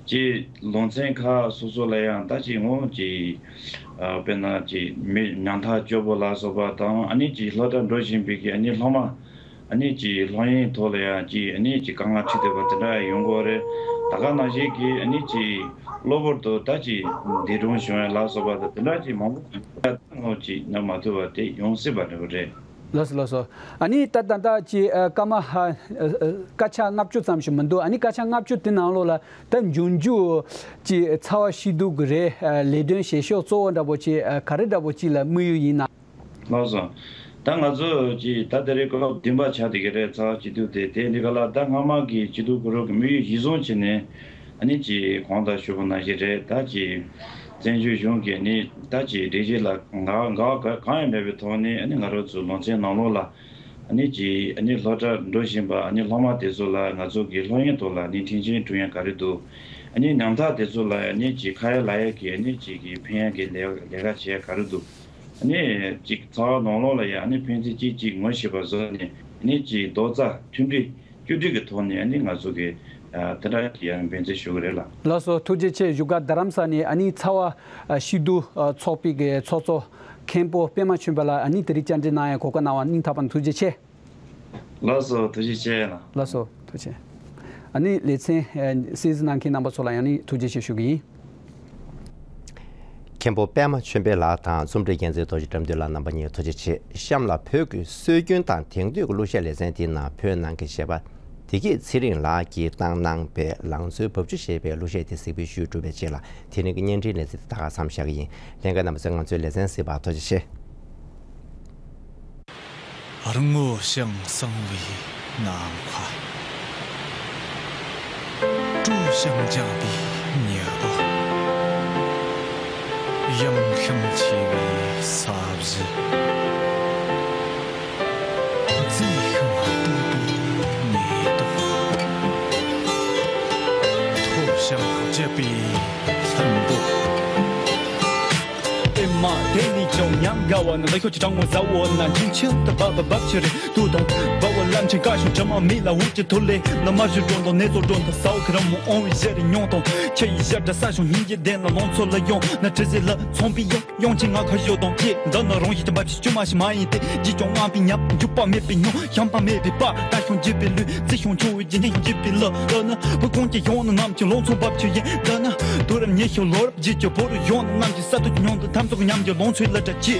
ཅིག་ལུང་ཚན་ཁག་སོ་སོ་ལ་ཡང་ད་ཅིག་ངོ་ཅིག་ཨ་དཔེར་ན་ཅིག་མི་ཉམ་ཐག་སྐྱོ་པོ་ལ་སོགས་པ་དང་ཨ་ནི་ཅིག་སློབ་གྲྭ་འགྲོ་བཞིན་པའི་གི་ཨ་ནི་སློབ་མ་ཨ་ནི་ཅིག་སློབ་ཡོན་ཐོག་ལ་ཡང་ཅིག་ཨ་ནི་ཅིག་དཀའ་ངལ་འཕྲད་བསྡད་པ་དེ་འདྲ་ཡོང་གི་ཡོད་རེད། ད་ག་ནང་བཞིན་གི་ཨ་ནི་ཅིག་གློ་བུར་དུ་ད་ཅིག་འདས་གྲོངས་བྱུང་ཡ་ལ་སོགས་པ་དང་དེ་འདྲ་ཅིག་མང་པོ་ད་ངོ་ཅིག་གནང་མ་ཐུབ་པ་དེ་ཡོང་སྲིད་པ་འདྲ་པོ་རེད། ལགས་སོ་ལགས་སོ། ཨ་ནི་ད་ད་ལྟ་ཅིག་ཨ་སྐར་མ་ཧ་ཨ་ཨ་སྐར་ཆ་ལྔ་བཅུ་ཙམ་ཞིག་མི་འདུག་ཨ་ནི་སྐར་ཆ་ལྔ་བཅུ་དེ་ནང་ལོགས་ལ་ད་འབྱུང་འགྱུར་ཅིག་ཚ་བ་སྐྱིད་སྡུག་གི་རེད། ཨ་ལས་དོན་བྱེད་ཕྱོགས་གཙོ་བོ་འདྲ་པོ་ཅིག་ཨ་ག་རེ་འདྲ་པོ་ཅིག་ལ་དམིགས་ཡུལ་ཡིན་ན། ལགས་སོ། ད་ང་ཚོ་ཅིག་ད་དེ་རིང་སྐབས་བདུན་པ་ཆགས་བསྡད་ཀྱི་རེད། ཚ་བ་སྐྱིད་སྡུག་དེ་དེ་འདི་ག་ལ་ད་སྔ་མ་གི་སྐྱིད་སྡུག་གི་རོགས་ཀྱི་དམིགས་ཡུལ་གཞིར་བཟུང་བྱས་ནས་ཨ་ནི་ཅིག་གོང་དུ་ཞུས་པ་ནང་བཞིན་རེད། ད་ཅིག་བཙན་བྱོལ་གཞུང་གིས་ནི་ད་ཅིག་སྒྲིག་གཞི་ལ་འགལ་འགལ་ག་གང་ཡང་མེད་པའི་ཐོག་ནས་ཨ་ནི་ང་རང་ཚོའི་ལུང་ཚན་ནང་ལོགས་ལ་ཨ་ནི་ཅིག་ཨ་ནི་སློབ་གྲྭ་འགྲོ་བཞིན་པ་ཨ་ནི་སློབ་མ་དེ་ཚོ་ལ་ང་ཚོ་གི་སློབ་ཡོན་ཐོག་ལ་ནི་མཐུན་རྐྱེན་སྒྲུབ་ཡ་ག་རེ་འདུག་ཨ་ནི་ཉམ་ཐག་དེ་ཚོ་ལ་ཨ་ནི་ཅིག་ཁ་ཡ་ལག་ཡ་གི་ཨ་ནི་ཅིག་གི་ཕན་ཡ་གི་ལས་ལས་ཀ་བྱེད་ཡ་ག་རེ་འདུག་ཨ་ནི་ཅིག་ཚ་བ་ནང་ལོགས་ལ་ཡང་ཨ་ནི་ཕན་ཚུན་གཅིག་གཅིག་ངོ་ཤེས་པ་བཟོ་ནས་ཨ་ནི་ཅིག་རྡོག་རྩ་མཐུན་སྒྲིལ་བཅོས་སྒྲིག་གི་ཐོག་ནས་ཨ་ནི་ང་ཚོ་གི་ཨ་དེ་འདྲ་ཡང་འབད་བརྩོན་ཞུ་གི་རེད་ལ། ལགས་སོ། ཐུགས་རྗེ་ཆེ། བཞུགས་སྒར་རྡ་རམ་ས་ནས་ཨ་ནི་ཚ་བ་ཨ་སྐྱིད་སྡུག་ཨ་ཚོགས་པའི་གི་ཚོགས་གཙོ་མཁན་པོ་པད་མ་ཆོས་འཕེལ་ལགས་ཨ་ནི་དེ་རིང་བཅར་འདྲི་གནང་ཡ་གོ་སྐབས་གནང་བ་སྙིང་ཐག་པ་ནས་ཐུགས་རྗེ་ཆེ། ལགས་སོ། ཐུགས་རྗེ་ཆེ་ལགས། ལགས་སོ། ཐུགས་རྗེ་ཆེ། ཨ་ནི་ལེ་ཚན་ཨ་གསན་གཟིགས་གནང་མཁན་རྣམ་པ་ཚོ་ལ་ཡང་ནི་ཐུགས་རྗེ་ཆེ་ཞུ་གི་ཡིན། མཁན་པོ་པད་མ་ཆོས་འཕེལ་ལགས་དང་རྩོམ་སྒྲིག་འགན་འཛིན་རྡོ་རྗེ་དགྲ་འདུལ་ལགས་རྣམ་པ་གཉིས་ཐུགས་རྗེ་ཆེ། གཤམ་ལ་བོད་ཀྱི་སྲོལ་རྒྱུན་དང་དེང་དུས་ཀྱི་གླུ་གཞས་ལེ་ཚན་དེའི་ནང་བོད་ནང་གི་གཞས་པ་བདེ་སྐྱིད་ཚེ་རིང་ལགས་ཀྱིས་བཏང་གནང་པའི་ལང་ཚོའི་འབབ་ཆུ་ཞེས་པའི་གླུ་གཞས་དེ་གཟིགས་འབུལ་ཞུས་གྲུབ་པའི་རྗེས་ལ་དེ་རིང་གི་བརྙན་འཕྲིན་ལེ་ཚན་དེ་ད་ག་མཚམས་བཞག་གི་ཡིན། ལྷན་རྒྱས་རྣམ་པ་ཚོས་ང་ཚོའི་ལེ་ཚན་གཟིགས་པར་ཐུགས་རྗེ་ཆེ། རི་མོ་ཞིང་བསྲིངས་པའི་ནམ་མཁའ། སྤྲོ་ཞིང་འཇམ་པའི་ཉི་འོད། ཡངས་ཤིང་ཆེ་བའི་ས་གཞི། མཛེས་ཤིང་སྟུག་པའི་མེ་ཏོག་མཐོ་ཞིང་ལྗིད་པའི་ལྷུན་པོ། ཨེ་མ། དེ་ནི་ཅུང་ཉམས་དགའ་བ་ནི། ལ་ཤོད་ཀྱི་གྲང་མོ་ཟ་འོ་ན། འཇིགས་ཆེན་དུ་འབབ་པ་འབབ་ཆུ་རེད། དུ་དང་འབབ་བ་ལམ་ཆེན་དཀར་ཞིང་དྲི་མ་མེད་ལ། འུ་ཅི་ཐུ་ལེ་ན་མ་བཞུ་འགྲོ་དང་ནེ་ཙོ་འགྲོ་དང་ས་འོ་ཁི་ར་མོ་ཨོང་བའི་ཞལ་རི་མྱོང་དང་ཆེ་ཡི་ཞལ་འདྲ་ས་ཞོང་ཧིན་གྱི་གདན་ལ་ལོང་ཚོ་ལ་ཡོང་ན་དྲི་ཟའི་ལ་ཚོང་པའི་ཡོང་ཡོང་ཆེན་ང་ཁ་ཞོ་དང་ཀྱེ། འདི་ནི་རང་བཞིན་གྱི་འབབ་ཆུ་ཆུ་མ་ཞིག་མ་ཡིན་ཏེ། རྒྱུ་ཀྱང་ངང་པའི་ཉམས། འཇུག་པ་མེད་པའི་མྱོང་། ཞན་པ་མེད་པའི་པ། ད་ཤོང་རྒྱུད་པའི་ལུས། རྩི་ཤོང་ཆུ་བོའི་རྒྱུ་ཉིད་ཤོང་རྒྱུད་པའི་ལུ། འདི་ནི་བུ་ཁོང་གི་ཡོང་ན་ནམ་གྱི་ལོང་ཚོ་འབབ་ཆུ་ཡིན། འདི་ནི་དུ་རབས་ཉི་ཤུ་ལོ་རབས་རྗེས་ཀྱི་བོ་རུ་ཡོང་ན་ནམ་གྱི་ས་ཐོག་གི་མྱོང་དུ་ཐམ་ཚོགས་ཉམས་ཀྱི་ལོང་ཚོའི་ལ་གྲ་ཅེ་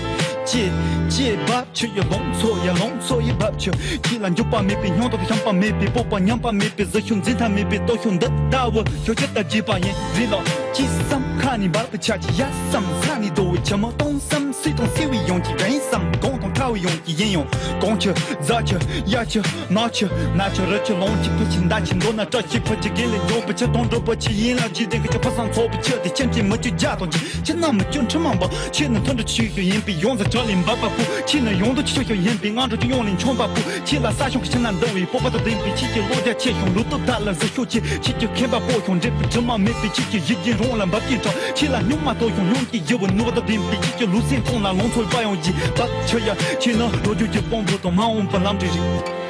ཅེ་ཅེ་འབབ་ཆུ་ཡི་ལོང་ཚོ་ཡ་ལོང་ཚོ་ཡི་འབབ་ཆུ། ཁྱི་ལ་འཇུག་པ་མེད་པའི་སྙིང་སྟོབས། ཞན་པ་མེད་པའི་སྤོབས་པ། ཉམས་པ་མེད་པའི་གཟི་ཤུགས། འཛིན་ཐབས་མེད་པའི་སྟོབས་ཤུགས་འདི་ལྟ་བུ། ཁྱོད་ཀྱི་ལྟ་བརྗེད་པ་ཡིན་རེད་ལ། ཅི་བསམ་ཁ་ནས་འབར་བའི་ཆ་ཅི། ཡ་བསམ་ས་ནས་རྡོ་བའི་ཆུ་མ་གཏོང་བསམ་སྲིད་དང་སྲིད་པའི་ཡོང་གི་རྒན་བསམ་གོང་དང་ཁ་བའི་ཡོང་གི་ཡིན་ཡང་གོང་ཆུ་རྫ་ཆུ་ཡ་ཆུ་ནག་ཆུ་ན་ཆུ་རི་ཆུ་ལོང་ཆུ་ཕུ་ཆུ་མདའ་ཆུ་མདོ་ན་བཀྲ་ཤིས་ཕུ་ཆུ་དགེ་ལེགས་འབྱུང་པའི་ཆུ་དང་འགྲོ་པ་ཆུ་ཡིན་ལ་འཇིག་རྟེན་ཁ་ཆུ་ཕུ་སང་ཚོགས་པའི་ཆུ་དེ་ཁྱིམ་གྱི་མི་ཆུ་རྒྱ་དང་ཆུ་ཆུ་ན་མི་ཆུ་འཁྲི་མ་འབབ་ཆུ་ནི་མཐུན་གྲོགས་ཆུ་ཡིན་པའི་ཡོངས་སུ་གྲགས་ལས་འབབ་པ་པོ་ཆུ་ནི་ཡོང་དུ་ཆུ་ཤོག་ཡིན་པའི་ང་འགྲོ་ཆུ་ཡོང་ལས་མཆོང་པ་པོ་ཆུ་ལ་ས་ཤོག་གི་ཆུ་ན་འདུ་བའི་སྤོབས་པ་དང་ལྡན་པའི་ཆུ་ཀྱི་བློ་རྒྱ་ཆེ་ཤོང་ལུས་སྟོབས་དག་ལ་གཟི་ཤོག་ཆེ་ཆུ་ཀྱི་ཁེངས་པ་པོ་ཤོང་འབྲས་བུ་དྲི་མ་མེད་པའི་ཆུ་ཀྱི་ཡིད་ཀྱི་རང་ལ་འབབ་ཀྱི་གྲགས་ཆུ་ལ་སྙོགས་མ་གཏོགས་ཤོང་ཡོང་གི་ཡིད་བུ་ནུས་པ་དང་ལྡན་པའི་ཡིད་ཀྱི་ལུས་སེམས་གཏོང་ལ་ལོང་ཚོར་པ་ཡོང་གི་བབ་ཆུ་ཡ་ཆུ་ནི་ལོ་རྒྱུས་ཀྱི་དཔང་པོ་དང་མ་འོངས་པ་ལམ་འབྲས་རེད།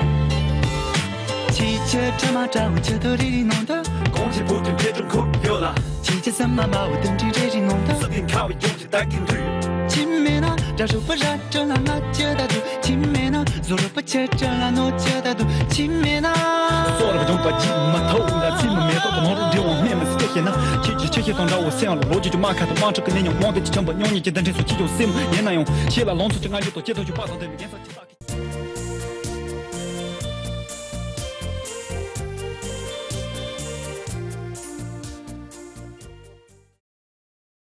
ཁྱེད་ཀྱི་ཁྲ་མ་འདྲ་བོ་ཁྱེད་ཐོ་རེ་རེ་ནང་དུ། གོང་ཆེན་བོད་དོན་འཕེལ་གྲུབ་འཁོར་ཡོད་ལ། ཁྱེད་ཀྱི་སེམས་མ་དམར་བོ་དོན་འགྲིག་རེ་རེ་ནང་དུ། སྲིད་དོན་ཁ་བའི་ཡོང་གི་ད་གིན་དུས། ཁྱིམ་མེད་ན་དགྲ་ཤོག་པ་ར་སྤྲོད་ལ་ང་ཅི་ད་དུ། ཁྱིམ་མེད་ན་བཟོ་རོགས་པ་ཆེ་སྤྲོད་ལ་ནོ་ཅི་ད་དུ། ཁྱིམ་མེད་ན། སོག་རབ་ལྗོངས་པ་ཇི་མ་ཐའུ་ལ་ཚིམ་མེ་ཏོག་གི་ནོར་འདྲེ་བ་སྨན་མི་སྲིད་ཤེ་ན། ཁྱེད་ཀྱི་ཆེ་ཤེས་དང་འདྲ་བོ་སེམས་ལ་ལོ་རྒྱུས་ཀྱི་དམག་ཁ་དང་དམག་འཁྲུག་གི་གནས་མྱོང་མང་དེ་ཀྱི་ཆམ་པ་མྱོང་ཉིད་ཀྱི་འདི་འདྲེན་སོགས་ཁྱེད་ཀྱི་སེམས་ཡིན་ན་ཡང་ཤེས་ལ་ལོང་ཚོ་ཀྱི་ང་ཡོད་དོ་ཁྱེད་ཐོག་ཆུ་པ་དང་ལྡན་པའི་རྒྱན་ས་ཅི་ལྟ།